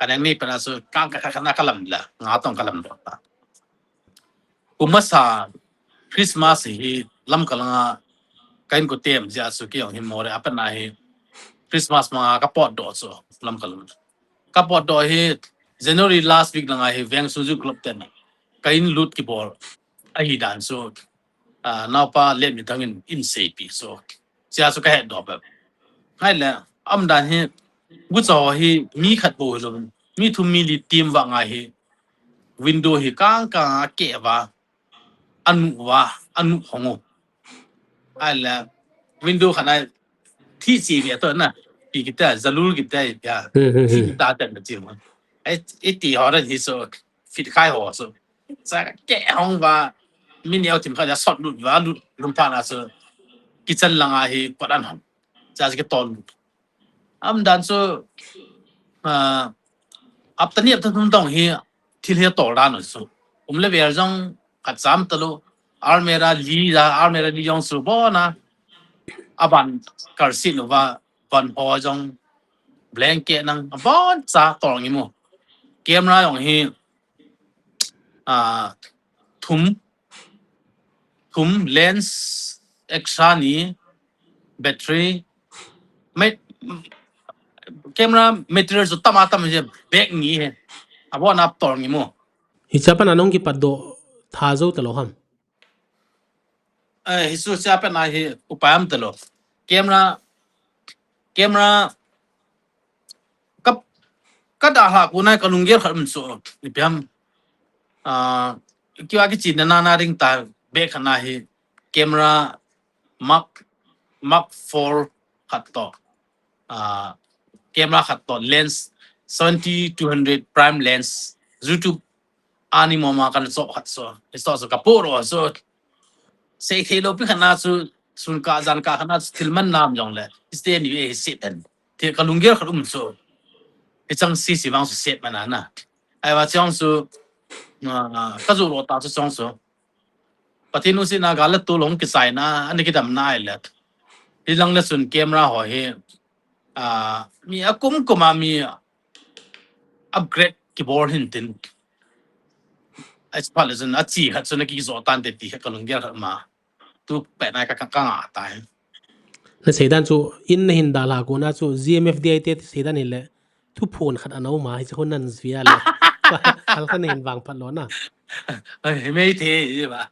kanang ni pana chu, kang ka ka na kalam la, nga tong kalam do ta. Kum masa Christmas hi Lamka langa kahin ko tem jeh a chu kei jong hi more apat na hi Christmas manga kapotdoh chu Lamka lang. Kapotdoh hi January last week langa hi Veng Suju Club ten kahin lut kibol ahi dan chu, ah, naopa Letmithang in, in seipi chu. Jeh a chu kahetdoh bep. Ahile, aum dan hi, gucha ho hi mi khat bou hilou. Mi thum mi li team vah ngai hi. Window hi kang kang a keh uva, anu uva, anu hong u. Ahile, window khat na thi chi ve to na, pi kiti a, jalur kiti a, ya, Hmm, hmm, thi hmm. ta ten na chi mo. Ai, iti ho na hi chu, fit khai ho chu. Cha keh hong uva, mi neo thim khat a sot lut uva, lut lum phat na chu, kitchen langa hi pot an hong. Cha chu kitol lut. Aum dan chu, ah, apta ni apta thum dong hi thil hi tol dan u chu. Um le vel jong khat cham talou, almirah li la, almirah li jong chu bon a, aban kalsit uva, ban ho jong blanket nang, abon cha tol ngimu. Camera jong hi, ah, thum, thum, lens, extra ni, battery, ma-, camera material chu tama tam hi, bag ni hi, abon a tol ngimu. Hiche a pat na nung kipatdoh tha jou talou ham. Eh, hichu hiche a pat na hi upai um talou. Camera, camera, ka, kadalhah kon a kalunggel khat um chu, ipi ham. Ah, keiva kichena na na ding ta bag khat na hi camera Mark, Mark four khat toh. Ah, camera khat toh lens seventy two hundred prime lens YouTube a ni mama kana choh khat chu. Hichu chu kapoh ro chu. Seithei lou pi khat na chu sun kah jan kah khat na chu thil man nam jongle. Stay ni ve hi sit an. Thil kalunggel khat um chu. Hichang sisi vang chu set man a na. Ahivang chong chu, ah, kajoh lou ta chu chong chu. Pathen lungsetna gal le tol hung kichaina, ana kidamna ahile. Hilang le chun camera ho hi, ah, mi akum kum a mi upgrade kibol hin tin. Ai, phat le chun, achi khat chun akijo tante ti kha kalunggel khat ma. Tu pet nai ka, ka, ka nga tai. Na seidan chu, in na hin dalha kona chu, G M F D I te seidan hile, thuphon khat ana um a, hiche khu nan jui a le. Hal khat na hin vang phat lona. Ai, hi mei the, hi ba.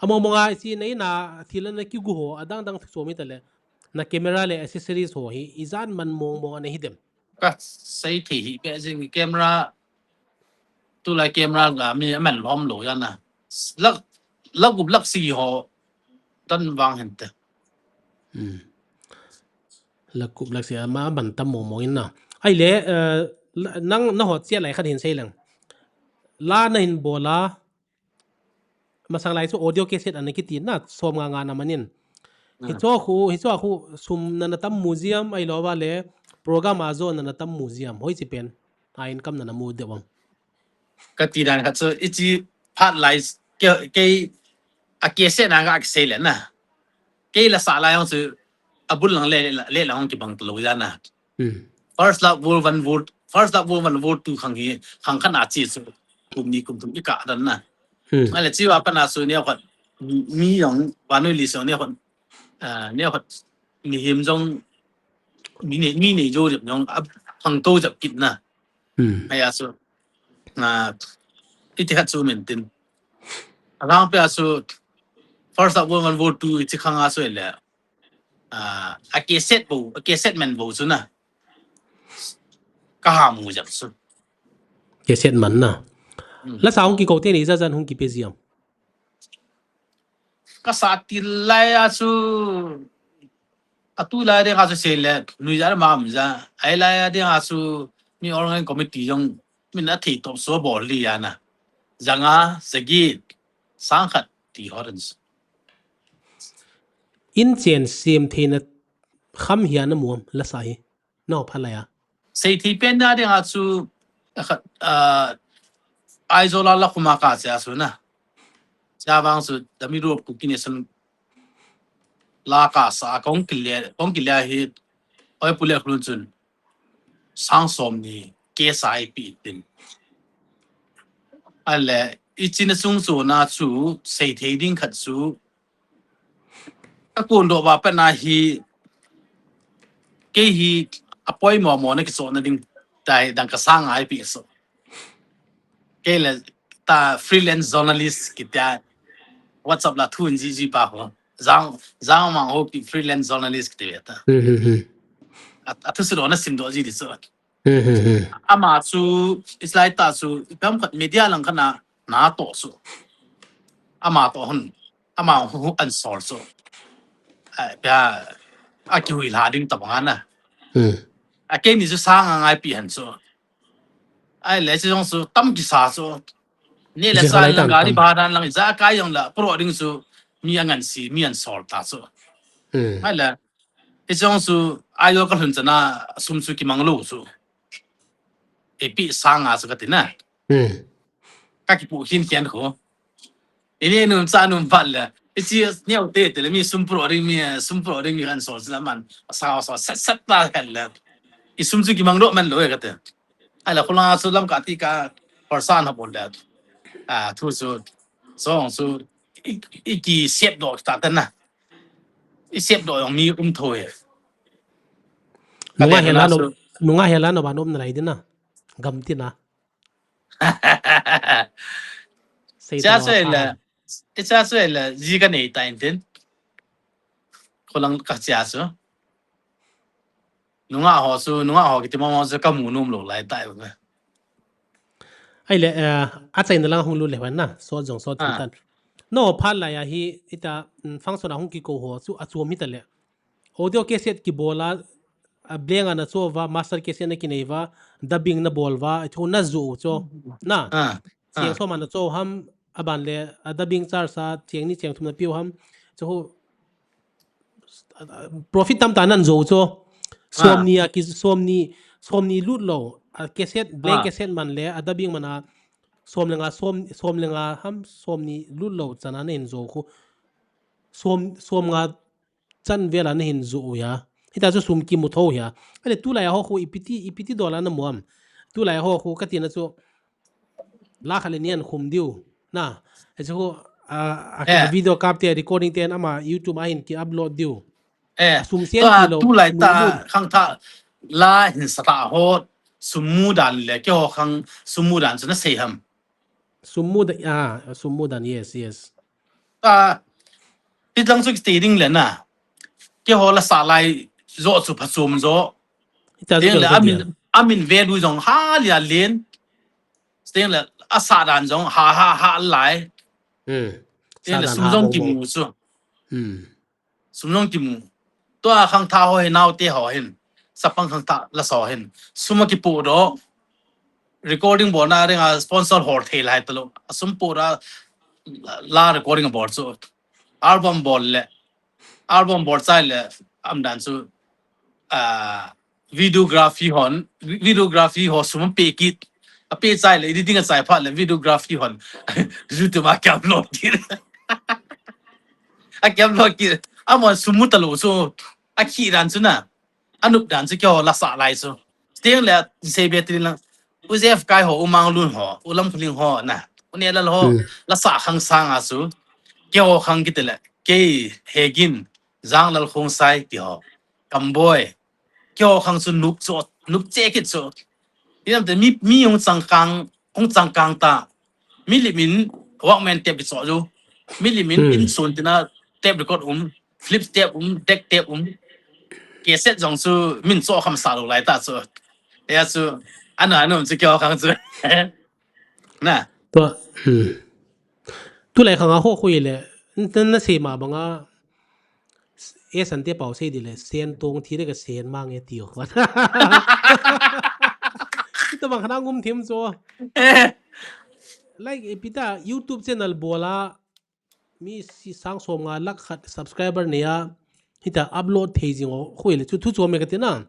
Among mong a, hiche na in a, thil ana kigu ho, adang dang thu chomi ta le, na camera le accessories ho hi, ijat man mong mong ana hi dem. Ka sei thei hi pe jing camera, tulai camera ga mi aman lom lo jana. Lak, lak gup lak sagi ho dan vang hinte. Hmm. Lak gup lak sagi ama ban tam mong mong in na. Ahile, eh, la, nang na ho chia lai khat hin sei leng. La na hin bol a, masang lai chu audio cassette ana kiti na, som nga nga na manin. Hmm. Hicho khu, hicho khu sum nana tam mu jiam, ahilou va le program a jo nana tam mu jiam, hoiche pen a income nana mu deuh am? Kati dan khat chu, hiche phat lai, kei, kei a cassette na ga kisei le na. Kei la sa lai jong chu, abul lang le, le, le lang kibang talou jana. Hmm. First Love World One, World, First Love World One, World Two khang hi, khang khat na chi chu, kum ni kum thum i kah dan na. Hmm. Ahile chi va pat na chu neo khat, mi jong, vannoi li jong neo khat, ah, neo khat, mihem jong, mi nei, mi nei jo jep jong, a, khang to jep kit na. Hmm. Ahia chu, ah, iti khat chu min tin. Alang pe a chu, First Love World One, World Two, hiche khang a chu le, ah, a cassette bou, a cassette man bou chu na. Ka ha mu jep chu. Cassette man na. Hmm. La sa hung kikou te ni ijat ijat hung kipe jiam? Ka sa til lai a chu, atu lai ding a chu sei le, nuijat ma um ja. Ahilai a ding a chu, mi organ committee jong, min a thei top so bol li a na. Janga, jagiet, sang khat ti ho dan. In chen sem theina kham hi ana mu am la sa hi. No, phalai a. Sei thei pen na ding a chu, a khat, ah, Aizawl a la khum a ka che a chu na. Cha vang chu, Dami Road Kuki Nation la ka sa, kong kile, kong kile hi, oi pule khulun chun. Sang som ni, ke sa i pi tin. Ahile, i chin a sung chu na chu, sei thei ding khat chu, Ka kondoh va pat na hi, kei hi apoimo mo na kichohna ding tai dang ka sang a ipi so. Kei le ta freelance journalist kitia WhatsApp la thu in jiji pa ho. Jang, jang mang ho ki freelance journalist kiti ve ta. Hmm, hmm, hmm. A, a thusim doh na simdoh ji di so. Hmm, hmm, hmm. Ama chu, islai ta chu, ipi ham khat media lang khat na, na toh chu. Ama toh hon, ama hu, hu an sol chu. A, pia, a kihuilha ding tabang ana. Hmm. A keini chu sang a ngaipi han chu. Ahile chu jong chu tam kisa chu. Ni le sa lang gari bhara lang ja kai jong la, pro ding chu, mi angan si, mi an sol ta chu. Hmm. Ahile, Hiche jong chu, ajo ka lhun chana, sum chu kimang lou chu. Ipi sang a chu kati na. Hmm. Ka kipu khin khen kho. Ini num cha num phat le. Hiche neo te te le mi sum pro ding mi, sum pro ding mi kan sol chu la man. Sa sa set set ta kan le. I sum chu kimang lou man lou e kati. Ahile khulanga chu lam ka ti ka, khorsa na bol le. A, thu chu, song chu, i, i ki siat doh ta ta na. I siat doh jong mi um tho e. Nunga hela no, nunga hela no ba nom na lai ding na. Gam ti na. Sei ta lo. Cha chu le, i cha chu le, ji ka nei ta in tin. Kholang ka cha chu. Nunga ho chu, nunga ho kiti mo mo chu ka mu nom lou lai tai ba. Ahile, eh, achaina lang hung lut le hwan na, sot jong sot thei tan. No, phat lai a hi, ita, mm, function a hung kikou ho chu, achom hita le. Audio cassette kibol a, a blank a na cho va, master cassette na kinei va, dubbing na bol va, chu na jo cho. Na, cheng som a na cho ham, aban le, a dubbing charge a, cheng ni cheng thum na piu ham, chu profit tam ta nan jo cho. Somni a ki, somni, somni lut lou. A cassette, blank cassette man le, a dubbing man a, Som le nga, som, som le nga ham, som ni lut lou chan a nahin jou khu. Som, som nga chan vel a nahin jou u hia. Hita chu sum kimu tho hia. Ale tulai a ho khu ipi ti, ipi ti dol a namu am. Tulai a ho khu katina chu la khat le ni ahin khum diu. Na, hichu khu, a, a, a video kap te, recording te ama YouTube a hin ki upload diu. Eh, sum sen tua ti lou, tulai ta, khangthah la hin sa ta ho, sum mu dan le, keiho khang sum mu dan chu nasei ham. Sum mu dan, ah, sum mu dan, yes, yes. Ta, ti lang chu kiti ding le na. Keiho la sa lai jo chu phachom jo. Hita chu ding le, amin, amin value jong ha lia len. Ding le, a sa dan jong ha, ha, ha lai. Hmm. Ding le, sum jong kimu chu. Hmm. Sum jong kimu. Tua khangthah ho hin, naote ho hin. Chapang khangthah la sa ho hin. Sum akipoh doh. Recording bolna dinga sponsor hol thei lai talou. A sum poh doh a la recording bol chu. Album bol le. Album bol chai le. Aum dan chu. Ah, videography hon. Videography ho sum pe kit. Ape chai le. Editing a chai phat le. Videography hon. YouTube a ki upload kit. A ki upload kit. Amahon sum mu talou chu. Akhi dan chu na. Anop dan chu keiho la sa lai chu. Ding le sei be ti lang. U Jeff Kai ho, U Mang Lun ho, U Lam Phuling ho na. U Nelal ho, la sa khang sang a chu. Keiho khang kiti le. Kei, Hegin, Janglal Khongsai ti ho. Kamboi. Keiho khang chu nop chu, nop che kit chu. Ti lam te mi, mi hung changkang, hung changkang ta. Milim in Walkman tape kichoh chu. Milim in, hmm, in sun tina tape record um, flip tape um, deck tape um. Cassette jong chu min choh kham sa lou lai ta chu. Hia chu, ana, ana um chu keiho khang chu. Na. Tua, hmm. Tulai khang a ho khu le, na, nasei ma banga, e Sante pau sei di le, sen tong thi le ka sen mang e ti ho. Tabang khana ngum thim chu. Eh. Like, ipi ta, YouTube channel bol a, mi si sang som nga lakh khat subscriber nei a, hita upload thei jing ho khu le, chu thu chu me katina.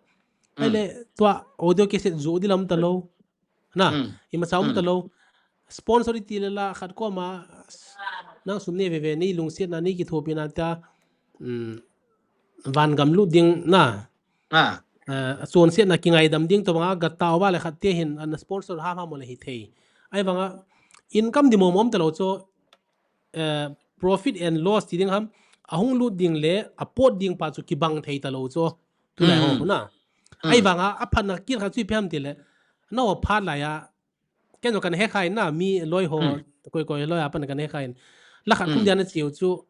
Ahile, tua audio cassette jo di lam talou. Na, ima cha um talou. Sponsor iti le la khat koma, nang sum nei veve, nei lungsetna, nei kithopina ta, um, van gam lut ding na. Ah. Eh, chonsetna kingaidam ding tobanga gatao va le khat te hin, ana sponsor ham ham le hithei. Ahivanga, income di mong mong talou chu, eh, profit and loss ti ding ham, ahung lut ding le, apot ding pa chu kibang thei talou chu. Tulai ho khu na. Ahivanga, aphatna kit khat chu ipi ham ti le, nao phat lai a, ken jong kana hekhai na, mi loi ho, koi koi loi a pan kana hekhai. La khat kum dia na cheu chu,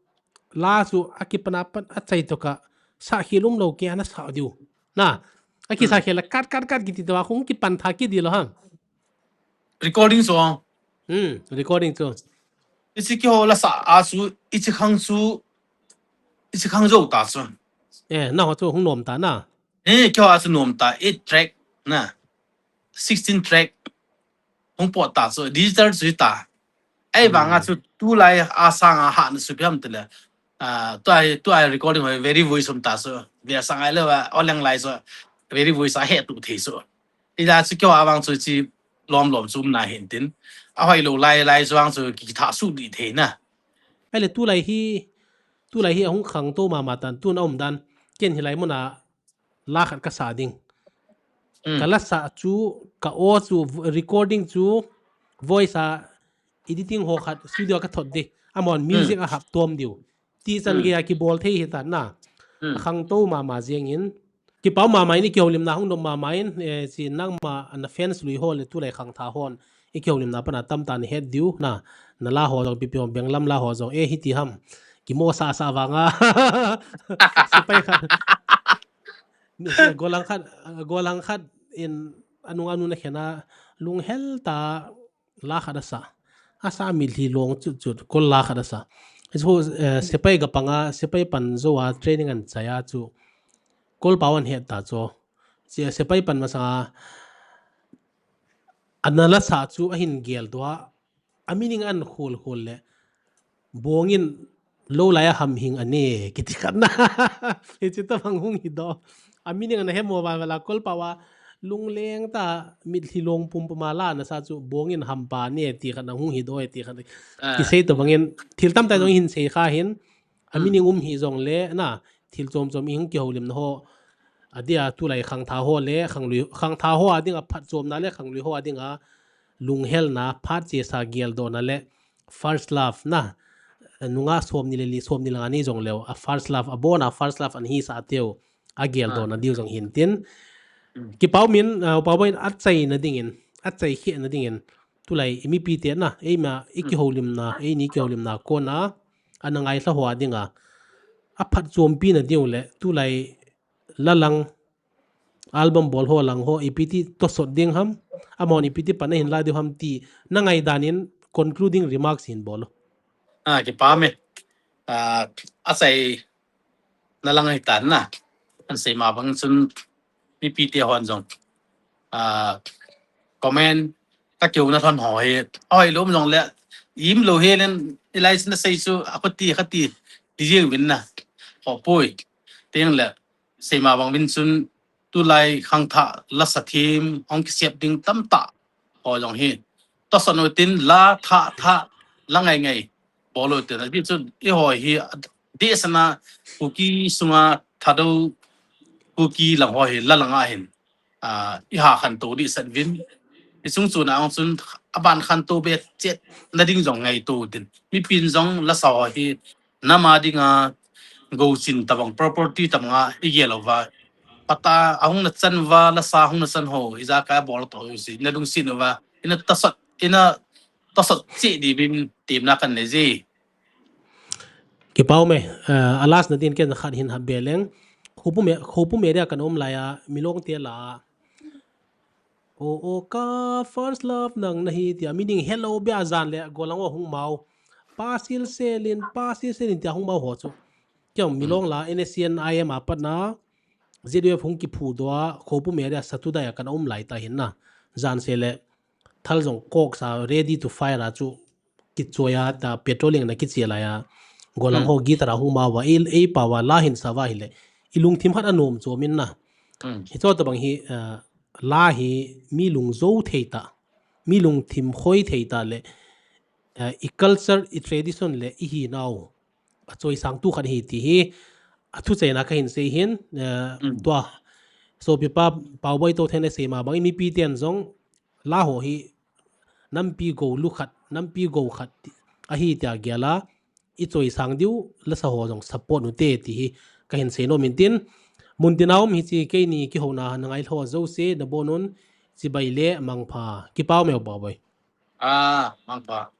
la chu akipan a pan achai to ka, sa khel um lou kei ana sa diu. Na, akisa khel la kat, kat, kat kiti to a hung kipan tha kit di lou ham. Recording chu. Hmm, recording chu. Hiche keiho la sa a chu, hiche khang chu, hiche khang jou ta chu. Eh, nangho chu hung nom ta na. Eh, keiho a chu nom ta, eight track na. Sixteen track. Hung pot ta chu, digital chu ta. Ahivanga chu tulai a sang a hatna chu ipi ham ti le. Ah, tua hi, tua hi recording ho very voice um ta chu. Ve sang ai le va, o leng lai chu. Very voice a hetu thei chu. Hijeh a chu keiho a vang chu hiche lom lom chu um na hin tin. Ahoi lou lai lai chu vang chu kithah suh di thei na. Ahile tulai hi, tulai hi ahung khangtou mama tan, tun a um dan. Ken hilai mun a la khat kasa ding. Ka la sa chu, ka aw chu, recording chu, voice a editing ho khat, studio a ka thot di. Amahon music a hap tom diu. Ti chan gei a kibol thei hita na. Khangtou mama jeng in. Kipa mama in i kihoulimna hung dom mama in, eh, chi nangma ana fans lui ho le tulai khangthah hon. I kihoulimna pana tamtah na het diu na. Na la ho jong ipi ipi hon benglam la ho jong. Eh, hiti ham. Kimo sa sa vanga. Sepai khat. Golang khat, golang khat in anung anung na khena lunghel ta la khat asa. Asa mitlhi long chut chut, kol la khat asa. Hichu, eh, sepai ga panga, sepai pan jou a training an chai a chu. Kol pau an het ta chu. Chi sepai pan masanga, ana la sa chu ahin gel tua. A meaning an khol khol le. Bongin lo lai a ham hing ane, kiti khat na. Hichu tabang hung hi do. A meaning ana he mo val val a kol pau a. lungleng ta, mitlhi long pumpum a la nasa chu bongin hampa ne ti khat ahung hi doi ti khat. Ah. Kisei tabangin, thil tamtah jong hin sei kha hin, a meaning um hi jongle, na, thil chom chom i hung kihoulimna ho, adia tulai khangthah ho le, khanglui, khangthah ho a dinga phatchomna le, khanglui ho a dinga lunghelna, phatchesa geldohna le, first love na, nunga somni le li, somni le nga nei jongleu, a first love, abona first love ana hisah teu, ageldohna diu jong hin tin. Kipah umin, uh, Upa Boi in achaina dingin, achai khehna dingin, tulai i mipite na, eima i kihoulimna, eini kihoulimna kona, ana ngailha ho a dinga, aphatchompina diu le, tulai la lang, album bol ho lang ho, ipi ti tosot ding ham, amahon ipi ti pan ahin la diu ham ti, na ngaidan in concluding remarks hin bol o. Ah, kipah e. Ah, achaina lang ahitan na. Ahin seima bang chun mipite hon jong, ah, comment, ka kihouna lhon ho hi, ahoilou um jongle, imlou helen, ilai sin asei chu, akhuti, khati, ti jeng uvin na. Khohpoi. Tengle, seima bang uvin chun, tulai khangthah lasa them hung kisep ding tamtah ho jong hi, tosot utin, la thah thah, la ngai ngai bol utin, ajeh chu eiho hi, dehset a Kuki sunga Thadou Kuki lang ho hi la langa hin, ah, i ha khantou dehset uvin, i chung chun a hung chun, aban khantou be chetna ding jong ngaito utin, mipin jong lasa ho hi, nam a dinga gouchin tabang, property tabanga i gel uva, pata ahung na chan uva, lasa ahung na chan ho, ijakai bol to u si, na lungset uva, ina tosot, ina tosot cheh diuvin temna kanei je. Kipah ume, uh, a last na din ken khat hin hap be leng. Khoupum, Khoupum area kana um laiya, Milong te la, o, o ka first love nang nahi tia, meaning hello be a jan le, golang o hung mau. Pa silselin, pa silselin tia hung mau ho chu. Kiang Milong la, N S C N I M a pat na, Z U F hung kiphudoh a, Khoupum area Satudai a kana um lai ta hin na. Jan se le, thal jong kok sa, ready to fire a chu, kichoiya ta, patrolling na kiche laiya, golang ho guitar a hung mau va, ei, ei pao va, la hin sa va hile, i lungthim khat anom chomin na. Hicho tabang hi, uh, la hi mi lung jou thei ta, mi lungthim khoi thei ta le, uh, i culture, i tradition le i hinau achoisang tu khat hi ti hi, athu cheina kahin sei hin, uh, tua, sopipa Paoboi Toutheng in asei ma bang, i mipi ten jong, la ho hi, nampi gou lu khat, nampi gou khat, ahi tia gel a, i choisang diu, lasa ho jong support u te ti hi, kahin sei nom in tin, mun tina um hiche keini kihouna, na ngailha ho jouse, nabonun, chibai le mangpha, kipah ume Paoboi. Ah, mangpha.